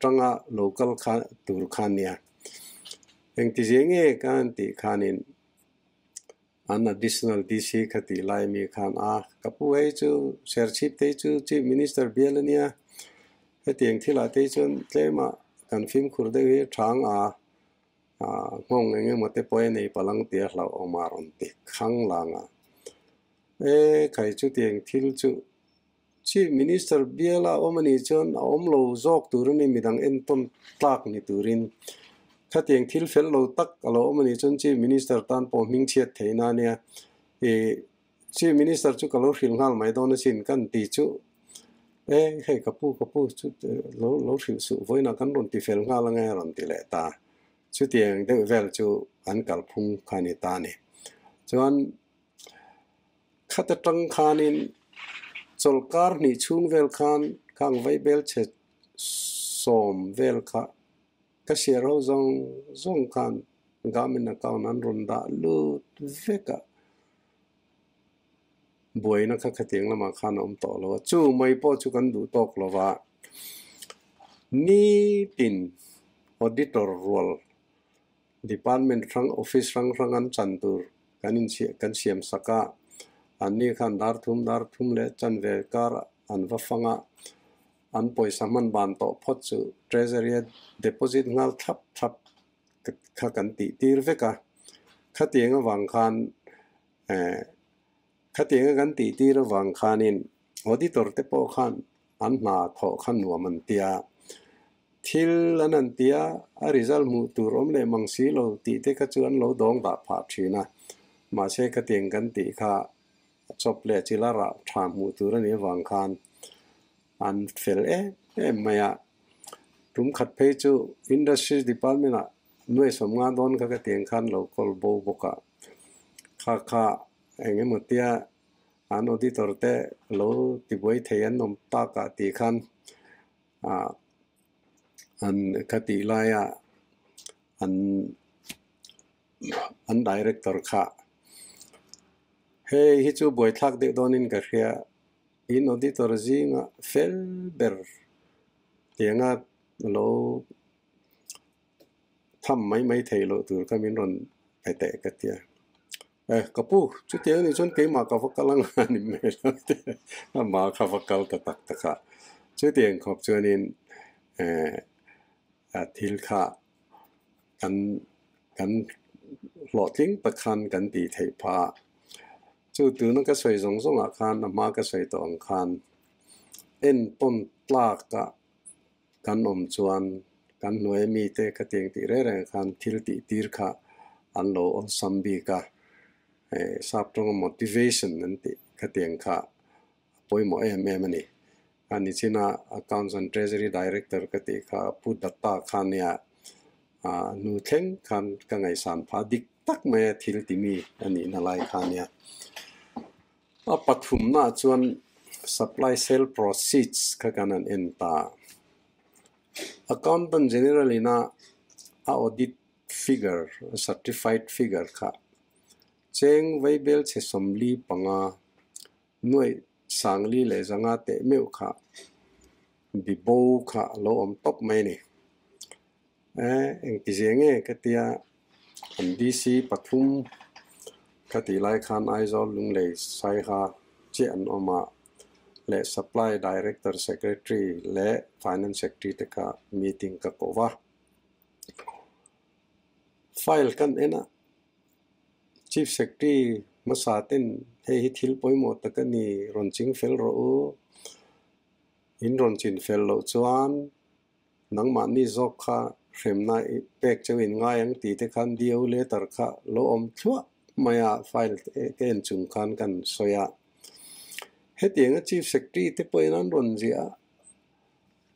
tanga lo kal kha tur kha nia. Engtizia nge kan tih khanin an additional DC kha tih lai mi khan a ka pu hei chu Serchhip te hi chu Chief Minister bial a nia hetiang thilah te hi chuan tlemah kan fimkhur deuh hi thang a nghawng eng emaw te pawh a nei palang tih a hlauhawm a rawn ti khang lang a e khai chutiang thil chu Chief Minister biala awm a nih chuan a awm lo zawk tur a ni, midang entawn tlak ni turin. Khatiang thil fel lo tak a lo awm a nih chuan Chief Minister tan pawh hmingchhiat theihna a nia. Ih, Chief Minister chu ka lo hrilh nghal mai dawn asin kan ti chu e, hei ka pu ka pu chu lo lo hrilh suh vawiinah kan rawn ti fel nghal ange a rawn ti leh ta. Chutiang deuh vel chu an kalphung kha a ni ta a ni. Chuan. Khat atang khanin chawlhkar hnih chhung vel khan khang vaibel chhe sawm vel kha ka share ho zawng zawng khan government account an rawn dah lut vek a, buaina kha khatiang lamah khan a awm tawh lo a, chu mai pawh chu kan duh tawk lo va, nitin auditor rual Department hrang office hrang hrang an chan tur kan inchhiah kan siam sak a, anni khan dar thum dar thum leh chanve kar an va fang a, an pawisa hman ban tawh phawt chu treasury a deposit nghal thlap thlap kha kan tih tir vek a, khatiang avang khan eh khatiang a kan tih tir avang khanin auditor te pawh khan an hna thawh kha nuam an ti a, thil an han ti a, a result hmuh tur awm leh mang si lo tih te kha chu an lo dawng dah phah thin a, mahse khatiang kan tih kha chawp leh chila rah tha hmuh tur a nih avang khan an fel em em mai a, tum khat phei chu Industries Department ah nuai 50 dawn kha khatiang khan lo kawl bo bawk a, kha kha eng emaw tia An auditor te lo tibuai thei an awm tak ah tih khan ah an ka tih laia an an director kha hei hi chu buaithlak deuh dawnin ka hria in auditor zinga fel ber tianga lo tham mai mai theih loh tur kha min rawn pe teh ka tia. Eh, ka pu, chutiang anih chuan keimah ka va kal ang a ni mai lo te, amah kha va kal ta tak tak a. Chutiang khawp chuanin eh a thil kha kan kan hlawhtling tak khan kan tih theih phah a. Chu tuna ka sawi zawng zawngah khan a hma ka sawi tawh ang khan entawn tlaka kan awm chuan kan hnuai mite khatiang tih reng reng khan thil tih tir kha an lo awlsam bik a, eh sap tawnga motivation an tih khatiang kha a pawimawh em em a ni. A nichina Accounts and Treasury Director ka tih kha Pu Datta kha nia ah nu thleng khan ka ngaihsan phah dik tak mai a thil ti mi a nihna lai kha nia. A pathumnaah chuan supply sale proceeds kha kan han en ta. Accountant General ina a audit figure, a certified figure kha cheng vaibel chhe 45 nuai 4,500 teh meuh kha bibo kha a lo awm tawp mai a ni. Eh engti zia nge ka tia an DC pathum kha tih lai khan Aizawl Lunglei Saiha chiah an awm a leh Supply Director Secretary leh Finance Secretary te kha meeting ka koh va. File kan en a, Chief Secretary hmasa ten hei hi thil pawimawh tak a ni, rawn ching fel rawh u, in rawn chin fel loh chuan nangmahni zawk kha hremna pek cheu in ngai ang tih te khan DO letter kha lo awm thluah mai a, file ka en chung khan kan sawi a. Hetianga Chief Secretary te pawhin an rawn ziah a,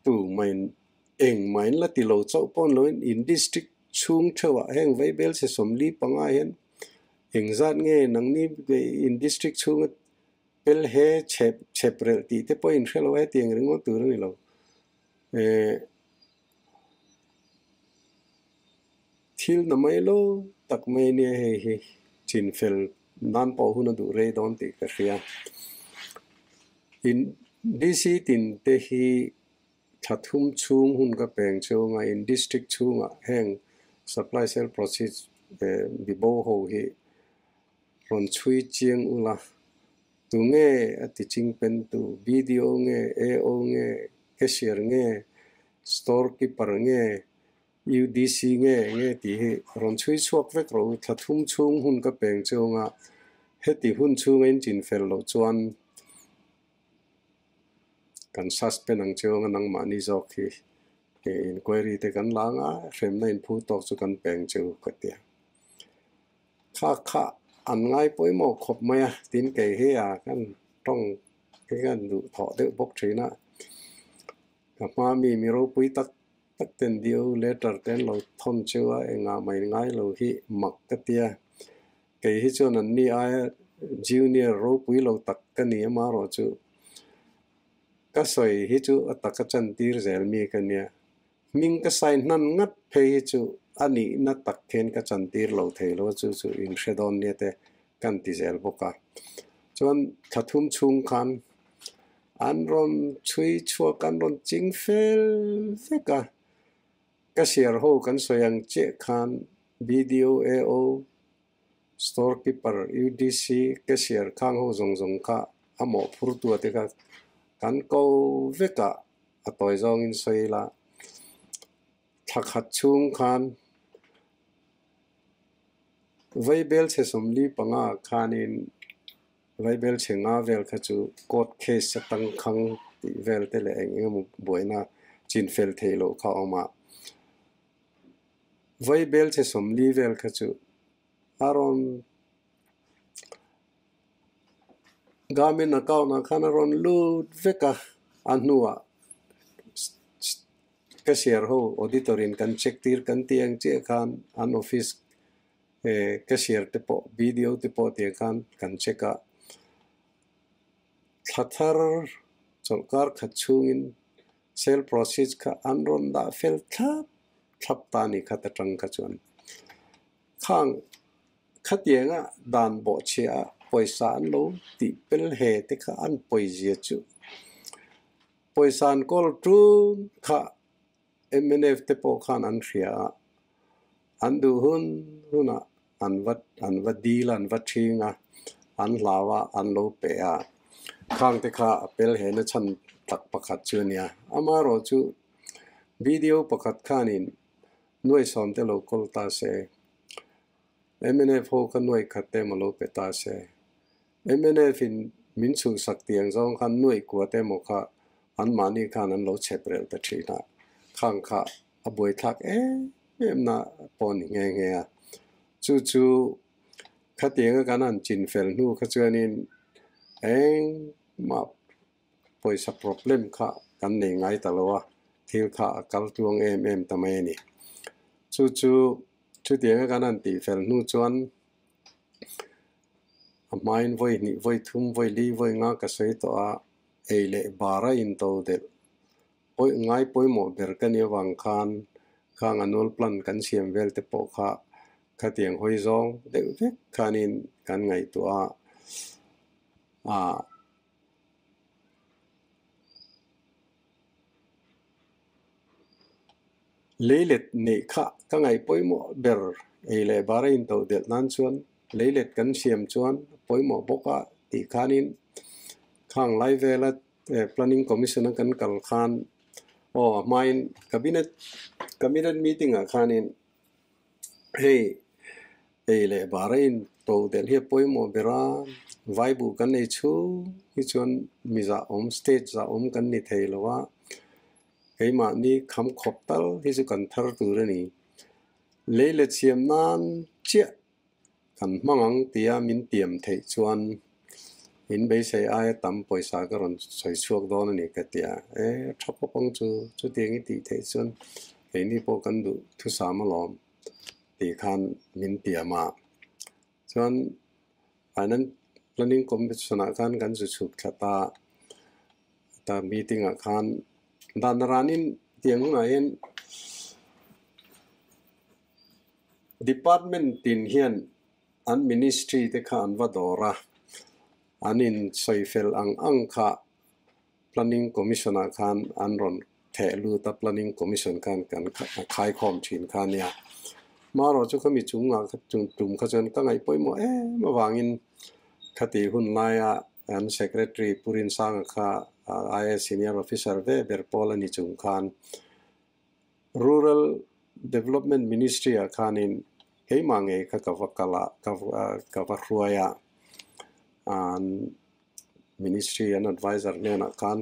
tu main eng main la ti lo chauh pawn loin in district chhung theuhah heng vaibel chhe 45 hian engzat nge nangni in district chhunga pel he chhep chhep relh tih te pawh in hre lo a, hetiang ringawt tur a ni lo. Eh thil na mai lo tak mai nia hei hi chinfel nan pawh hun a duh rei dawn tih ka hria. In DC tin te hi thla thum chhung hun ka peng chhunga in district chhungah heng supply sale proceeds bibo ho hi rawn chhui chiang ula tunge a ti ching pen tu BDO nge AO nge cashier nge store keeper nge UDC nge nge tih hi rawn chhui chhuak vek rawh u. Thla thum chhung hun ka peng chhunga heti hun chhunga in chin fel loh chuan kan suspend ang chhunga nangmahni zawk hi inquiry te kan la anga hremna inphu tawk chu kan peng chu ka ti a. Kha kha an ngai pawimawh khawp mai a, tin kei hi a kan tawng hi kan duh thawh deuh bawk thin a. Ka hma mi mi ropui tak tak ten dio letter te an lo thawn chu a, engah mai ngai lo hi mak ka tia. Kei hi chuan an ni aia junior ropui lo tak ka ni amaherawh chu ka sawi hi chu a taka chantir zel mi ka nia. Hming ka sign hnan ngat phei hi chu a nihna tak khian ka chantir lo thei lo a, chu chu inhre dawn nia te kan ti zel bawk a. Chuan thla thum chhung khan an rawn chhui chhuak, an rawn ching fel vek a. Ka share ho kan sawi ang chiah khan BDO, AO, Store keeper, UDC, cashier khang ho zawng zawng kha a mawhphurtu te kha kan ko vek a, a tawi zawngin sawi ila thla khat chhung khan vaibel chhe 45 khanin vaibel chhe nga vel kha chu court case a tangkhang tih vel te leh eng eng emaw buaina chin fel theih loh kha a awm a. Vaibel chhe 40 vel kha chu a rawn Garmin account ah khan a rawn lut vek a, a hnuah cashier ho auditor in kan check tir kan tih ang chiah khan an office cashier te pawh BDO te pawh tih khan kan check a, thla thar chawlhkar khat chhungin sale proceeds kha an rawn dah fel thlap thlap ta a ni khat atang kha chuan khang Khatianga dan bawhchhia a pawisa an lo tih pel he te kha an pawizia chu pawisa an kawl ṭun kha mnf te pawh khan an hria a, an duh hun hunah an va an va dil a, an va ṭhing a, an hlau a, an lo pe a, khang te kha a pel he na chhan tak pakhat chu a nia. Amaherawh chu video pakhat khanin nuai sawm te lo kawl ta se. Mnf ho kha nuai khat te emaw lo pe ta se. Mnf in min chhuhsak tiang zawng khan nuai kua te emaw kha anmahni khan an lo chhep relh ta thin a, khang kha a buaithlak em em na pawh a ni nghe nghe a. Chu chu khatianga kan han chin fel hnu kha chuanin engmah pawisa problem kha kan nei ngai ta lo a, thil kha a kal tluang em em ta mai a ni. Chu chu Chutianga kan han tih fel hnu chuan a hmain vawi hnih, vawi thum, vawi li, vawi nga ka sawi tawh a, ei leh bar a into delh. pawi ngai pawimawh ber ka nih avang khan khang annual plan kan siam vel te pawh kha khatiang hawi zawng deuh vek khanin kan ngaihtuah a, ah. Leilet neih kha ka ngaih pawimawh ber ei leh bar a intoh delh nan chuan leilet kan siam chuan a pawimawh bawk a tih khanin khang lai vela Planning Commission a kan kal khan aw a hmain Cabinet Cabinet meeting ah khanin hei ei leh bar a intoh delh hi a pawimawh ber a, vaibuh kan ei chhung hi chuan mi zahawm state zahawm kan ni thei lo a. Keimahni kham khawp tal hi chu kan thar tur a ni. Lei let siam nan chiah kan hmang ang tia min tiam theih chuan in beisei aia tam pawisa ka rawn sawi chhuak dawn a ni ka ti a. E, tha pawp ang chu, chutiang i tih theih chuan keini pawh kan duh thusam alawm tih khan min tiam a. Chuan Finance Planning Commission ah khan kan zu chhuk thla ta ta meeting ah khan dan ranin tiang hunah hian department tin hian an ministry te kha an va dawr a, an in sawi fel ang ang kha Planning Commission ah khan an rawn theh lut a, Planning Commission khan kan khaikhawm thin kha a nia. Marawh chu khami chungah kha tum kha chuan ka ngaih pawimawh em avangin khati hun laia an Secretary Pu Rinsanga kha IAS Senior Officer ve ber pawl a ni chung khan Rural Development Ministry ah khanin keimah ngei kha ka va kal a, ka va hruai a, an Ministry an advisor hnenah khan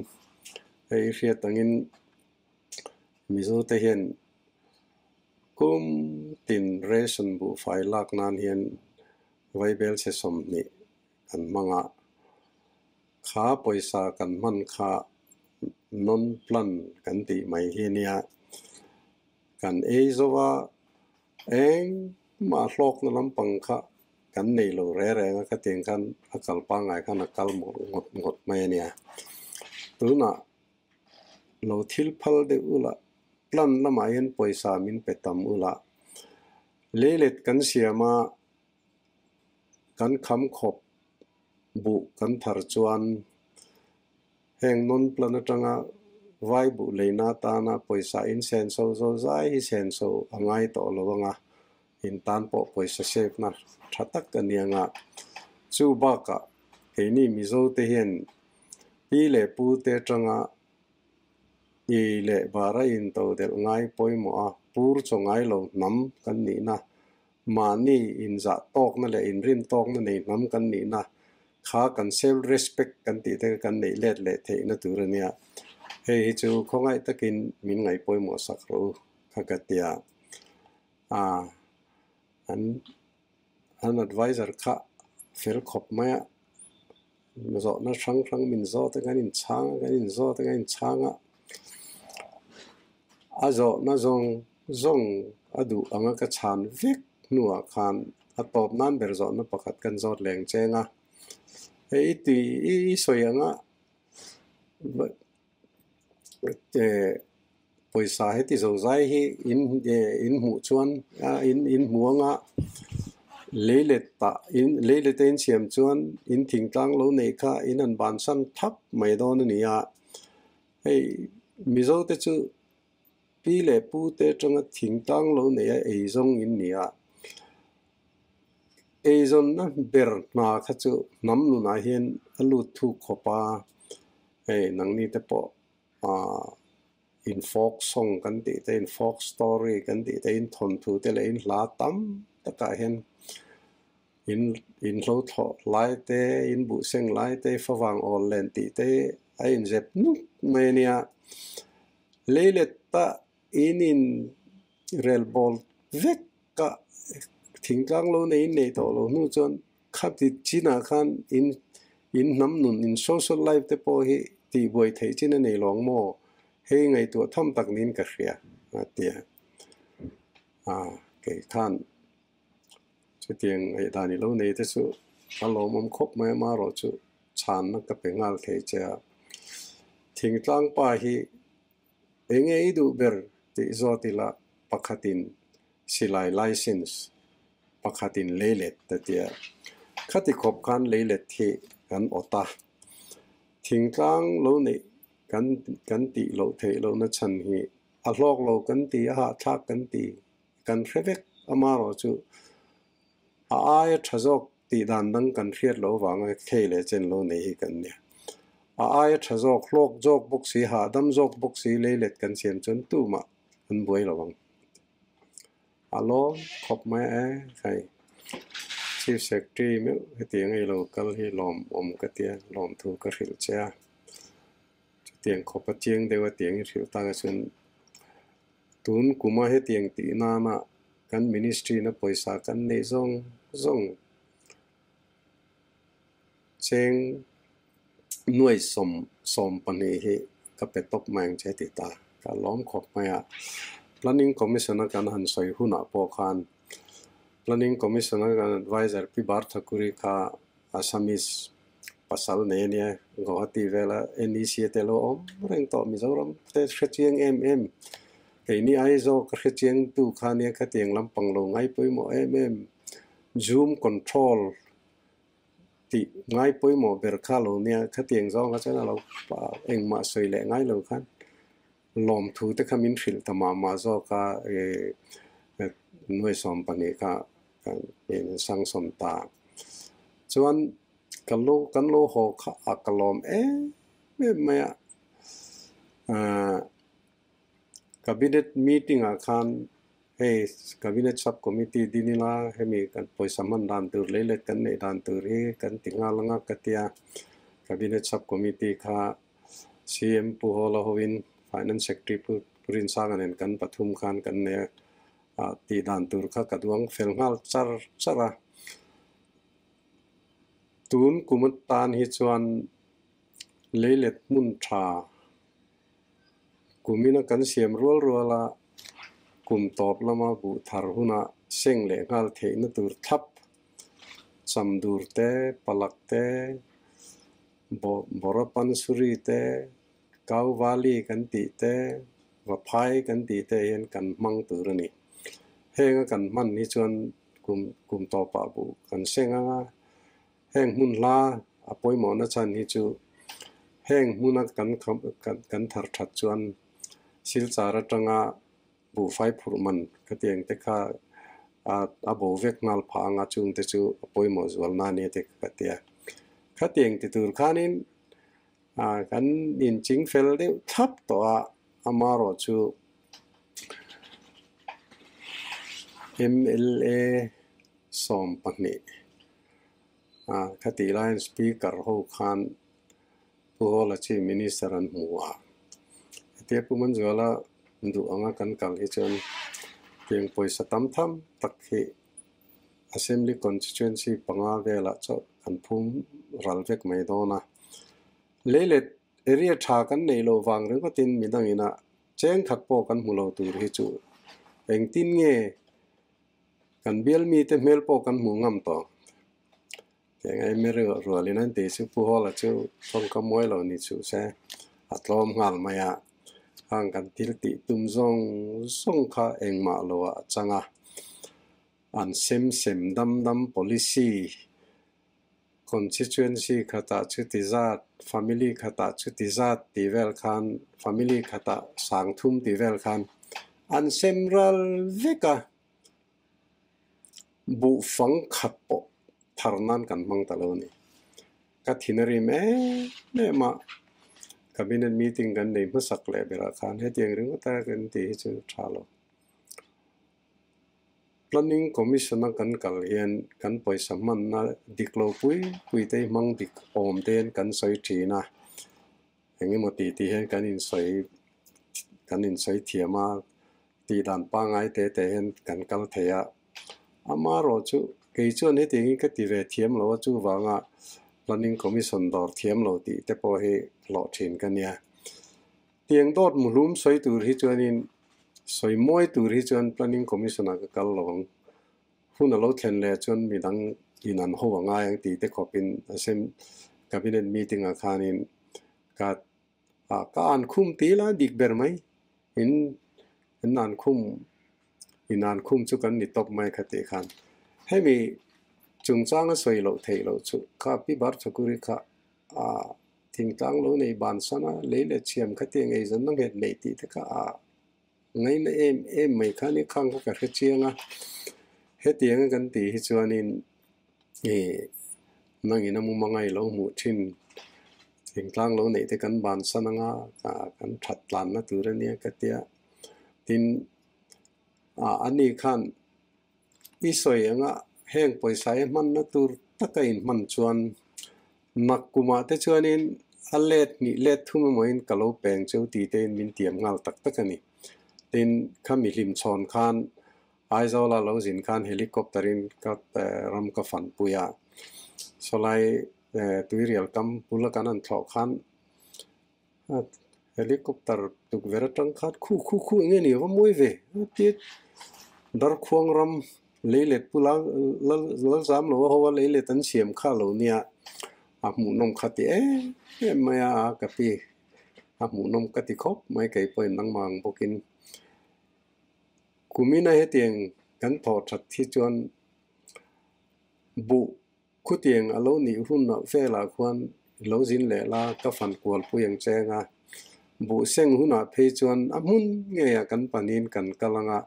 hei hriat angin Mizo te hian kum tin ration buhfai lak nan hian vaibel chhe 20 kan hmang a, kha pawisa kan hman kha non plan kan tih mai hi nia kan ei zo a Engmah hlawkna lampang kha kan nei lo re reng a, khatiang khan a kal pangngai khan a kal mawlh ngawt ngawt mai a nia. Tunah lo thil phal deuh ula, plan lamah hian pawisa min pe tam ula, leilet kan siam a, kan kham khawp buh kan thar chuan Heng non plan atanga vai buh leina atana pawisa in senso zo zai hi senso a ngai tawh lo anga, in tan pawh pawisa save na tha tak a ni anga. Chu bakah keini Mizo te hian pi leh pu te atanga i leh bara in to delh ngai pawimawh a, pur chaw ngai lo hnam kan nihna, mahni inzah tawkna leh inrin tawkna nei hnam kan nihna Kha kan self respect kan tih te kha kan neih let leh theihna tur a nia. Hei hi chu khawngaih takin min ngaih pawimawh sak rawh u kha ka ti a. Ah an an advisor kha fel khawp mai a, zawhna hrang hrang min zawt a kan inchhang a kan inzawt a kan inchhang a. A zawhna zawng zawng a duh anga ka chhan vek hnuah khan a tawp nan ber zawhna pakhat kan zawt leng cheng a. Hei i tui i sawi anga pawisa heti zozai hi in in hmuh chuan in in hmu anga leilet tah in leilet a insiam chuan in thingtlang lo neih kha in han bansan thap mai dawn a ni a. Hei Mizo te chu Pi leh pu te atanga thingtlang lo nei a eizawng in ni a, eizawnna ber hna kha chu hnam nunah hian a lut thuk khawp a, hei nangni te pawh ah in folk song kan tih te, in folk story kan tih te, in thawnthu te leh in hla tam takah hian in in hlo thlawh lai te, in buhseng lai te, favang awl len tih te a inzep nuk mai a nia. Leiletta in in rel bawl vek a, thingtlang lo nei in nei tawh lo hnu chuan khati chinah khan in in hnam nun in social life te pawh hi tihbuai theih chin a nei lawng maw? Hei ngaihtuah tham tak niin ka hria a ti a. Aa kei khan chutiang ngaihdan i lo nei te chu a lawmawm khawp mai a, marawh chu chhanna ka pe nghal thei che a. Thingtlang pa hi Enge i duh ber tih zawt ila pakhatin silai license pakhatin leilet ta tia. Khati khawp khan leilet hi kan awt a. Thingtlang lo neih kan kan tih loh theih lohna chhan hi a hlawk lo kan ti, a hahthlak kan ti, kan hre vek amarawh chu a aia tha zawk tih dan dang kan hriat loh avanga khei leh chen lo nei hi kan nia. A aia tha zawk, hlawk zawk bawk si, hahdam zawk bawk si leilet kan siam chuan tumah an buai lo ang. A lawm khawp mai e hei. Chief Secretary meuh hetiang ei lo kal hi lawm awm ka tia, lawmthu ka hrilh che a. Chutiang khawpa chiang deuha tiang i hrilh tak chuan tun kuma hetiang tih nana kan ministry na pawisa kan neih zawng zawng cheng nuai sawm 12 hi ka pe tawp mai ang che ti ta. Ka lawm khawp mai a. Planning Commission a kan han sawi hunah pawh khan Planning Commission a kan adviser Pi Bar Thakuri kha Assamese pasal nei a nia, Guwahati vela NEC a te lo awm reng tawh Mizoram te hre chiang em em. Keini Aizawl ka hre chiang tu kha nia khatiang lampang lo ngai pawimawh em em. Zoom control tih ngai pawimawh ber kha lo nia, khatiang zawng kha chuan a lo engmah sawi leh ngai lo khan lawmthu te kha min hrilh ta mah mah zawk a, nuai 12 kha kan sanction ta. Chuan kan lo kan lo haw kha a ka lawm em em mai a. Cabinet meeting ah khan hei Cabinet Sub Committee din ila hemi kan pawisa hman dan tur lei let kan neih dan tur hi kan ti nghal anga ka tia. Cabinet Sub Committee kha CM Pu Hawla hovin Finance Secretary Pu Rinsanga nen kan pathum khan kan nei a, tih dan tur kha ka duang fel nghal char char a. Tun kum atan hi chuan leilet hmun tha kumina kan siam rual rual a, kum tawp lama buh thar huna seng leh nghal theihna tur thlap chamdur te, palak te, Borapansuri te, Kau Valley kan tih te, Vaphai kan tih te hian kan hmang tur a ni. Henga kan hman hi chuan kum kum tawpah buh kan seng anga heng hmun hla a pawimawhna chhan hi chu heng hmuna kan kan thar that chuan Silchar atanga buhfai phurh man ka ti ang te kha a bo vek nghal phah anga chung te chu a pawimawh zual na ania te ka ti a. Khatiang ti tur khanin kan inching fel deuh thlap tawh a, amarawh chu mla 12 khatih laiin Speaker ho khan Pu Hawla Chief Minister an hmu a. Hetia Pu Manzuala duh anga kan kal hi chuan tiang pawisa tam tham tak hi Assembly Constituency panga velah chauh kan phum ral vek mai dawn a. Leilet area tha kan neih loh vang ringawtin midangina cheng khat pawh kan hmu lo tur hi chu engtin nge kan bial mite hmel pawh kan hmuh ngam tawh. Tiang a email rualin an ti chu Pu Hawla chu tawngka muai lo ni chuh se a tlawm nghal mai a, hang kan thil tih tum zawng zawng kha engmah lo ah a chang a, an sem sem dam dam policy constituency khatah chuti zat, family khatah chuti zat tih vel khan family khatah 3000 tih vel khan an sem ral vek a. Buh fang khat pawh thar nan kan hmang ta lo a ni. Ka thin a rim em em a, Cabinet meeting kan nei hmasak leh berah khan hetiang ringawt a kan tih hi chu tha lo. Planning Commission a kan kal hian kan pawisa hmanna dik lo pui pui te hi hmang dik awm te hian kan sawi thin a, engemaw tih tih hian kan insawi kan insawi thiam a, tih dan pangngai te te hian kan kal thei a. Amarawh chu kei chuan hetiang hi ka ti ve thiam lo a, chuvanga Planning Commission dawr thiam lo tih te pawh hi hlawh thin ka nia. Tiang dawt muhlum sawi tur hi chuanin sawi mawi tur hi chuan Planning Commission ah ka kal lo ang. Hun a lo thlen leh chuan midang in an ho a ngai ang tih te khawpin Assembly Cabinet meeting ah khanin ka ka an khum ti la dik ber mai. In in an khum in an khum chu kan ni tawp mai kha tih khan hemi chungchanga sawi loh theih loh chu kha Pi Barthakuri kha a thingtlang lo nei ban sana lei leh chhiam kha tiang ei zan na nghet neih tih te kha a ngaina em em mai kha ni khang kha ka hre chiang a hetianga kan tih hi chuanin ih nangin a muma ngai lo hmuh thin thingtlang lo neih te kan ban san anga kan that tlanna tur a nia ka tia tin ah ani khan i sawi anga heng pawisa hi hmanna tur taka inhman chuan nak kumah te chuanin a let hnih let thum emaw in ka lo peng cheu tih te in min tiam nghal tak tak a ni. Tin, khami hlim chhawn khan Aizawla lo zin khan helicopter in ka ram ka fan pui a, sawlai tuirial kam bula kan han thlawh khan helicopter tukverh atang khan khu khu khu eng nge ni va mawi ve ti Darkhuang ram leilet bula Lalzam lo a ho a leilet an siam kha lo nia a hmuhnawm kha ti em em mai a ka pi a hmuhnawm ka ti khawp mai kei pawhin nangmah ang bawkin kumina hetiang kan thawh that hi chuan buh Khutiang a lo nih hunah velah khuan lo zin leh la ka fan kual pui ang cheng a, buh seng hunah phei chuan a hmun ngeiah kan panin kan kal anga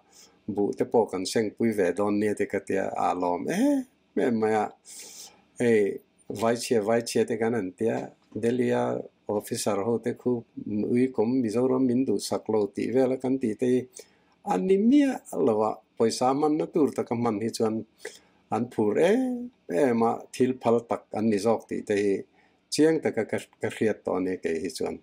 buh te pawh kan seng pui ve dawn nia te ka tia a lawm em em mai a, hei vaichhia vaichhia te kan han tia Delhi a officer ho te khu uikawm Mizoram min duhsak lo tih vela kan tih te hi a ni miah lo a, pawisa hmanna tur taka hman hi chuan an phur em em a, thil phal tak an ni zawk tih te hi chiang taka ka hriat tawh a ni kei hi chuan.